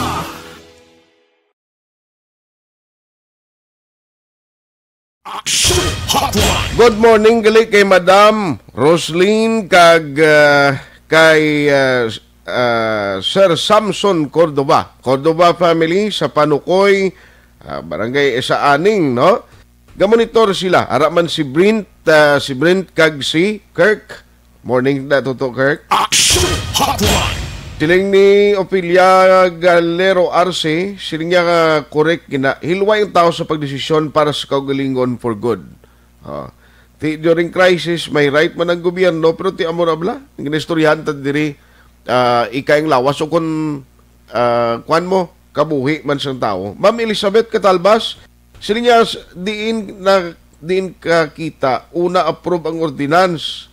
Action Hotline. Good morning gali kay Madam Roslyn kag, ah, kay, ah, ah, Sir Samson Cordova. Cordova family sa Panukoy, ah, Barangay Esaaning, no? Gamonitor sila. Ara man si Brent, ah, si Brent kag si Kirk. Morning na, Toto Kirk. Action Hotline. Siling ni Ofelia Galero Arce, siling niya nga correct gina, hilway ang tao sa pagdesisyon para sa kaugalingon for good. Ah, ti, during crisis, may right man ang gobyerno, pero ti amo ra bala, ang ginaistoryahan ta diri, ah, ikay ang lawas o kun, ah, kwan mo, kabuhi man sang tawo. Ma'am Elizabeth Catalbas, siling niya, s-, diin na, diin ka kita, una approve ang ordinance.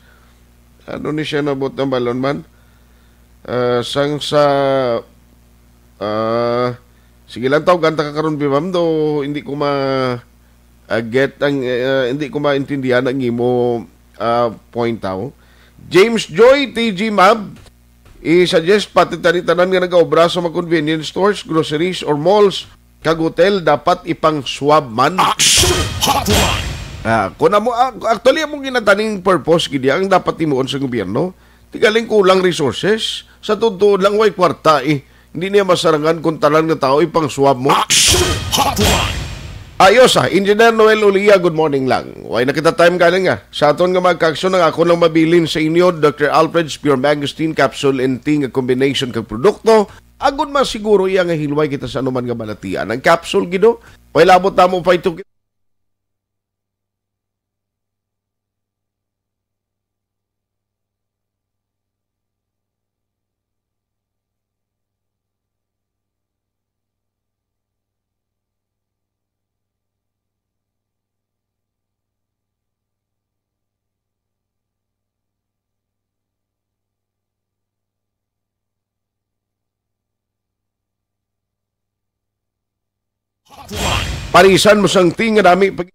Ano ni siya nabot ng balon man? Ah, sang sa, ah, sige lang, tawgan ta ka karon, bi, ma'am, do hindi ko ma, ah, get ang, ah, hindi ko maintindihan ang imo, ah, point, taw. James Joy, T G Mab, i-suggest pati tani tanan nga nagaobra sa mga convenience stores, groceries, or malls, kag hotel dapat ipang-swab man. Action Hotline. Ah, kun amo, ah, actually, among ginataning purpose gid ang dapat himuon sa gobyerno. Ti galing kulang resources. Sa totoo lang, way kwarta, eh. Hindi niya masarangan kung tanan nga tao ipang-swab mo. Action Hotline. Ayos, ah. Engineer Noel Ulia, good morning lang. Way na kita time galing, ah. Sa aton nga mga aksyon, ang ako lang mabilin sa inyo, Doctor Alfred's Pure Mangosteen Capsule and Tea nga combination kag produkto. Agud masiguro iya nga hilway kita sa anuman nga balatian. Ang capsule, gido, way labot namo pa ito. Parisan mo sang ting nga dami pag-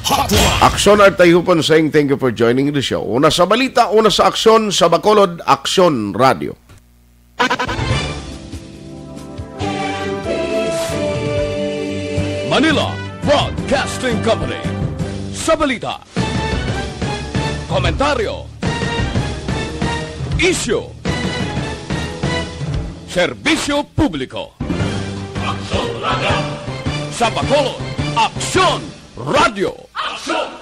Hotline. Aksyon Artayhupon saying thank you for joining the show. Una sa balita, una sa aksyon, sa Bacolod, Aksyon Radio. Manila Broadcasting Company. Sa balita, komentaryo, isyu, serbisyo publiko. Aksyon Radio. Sa Bacolod, Aksyon Radio. Aksyon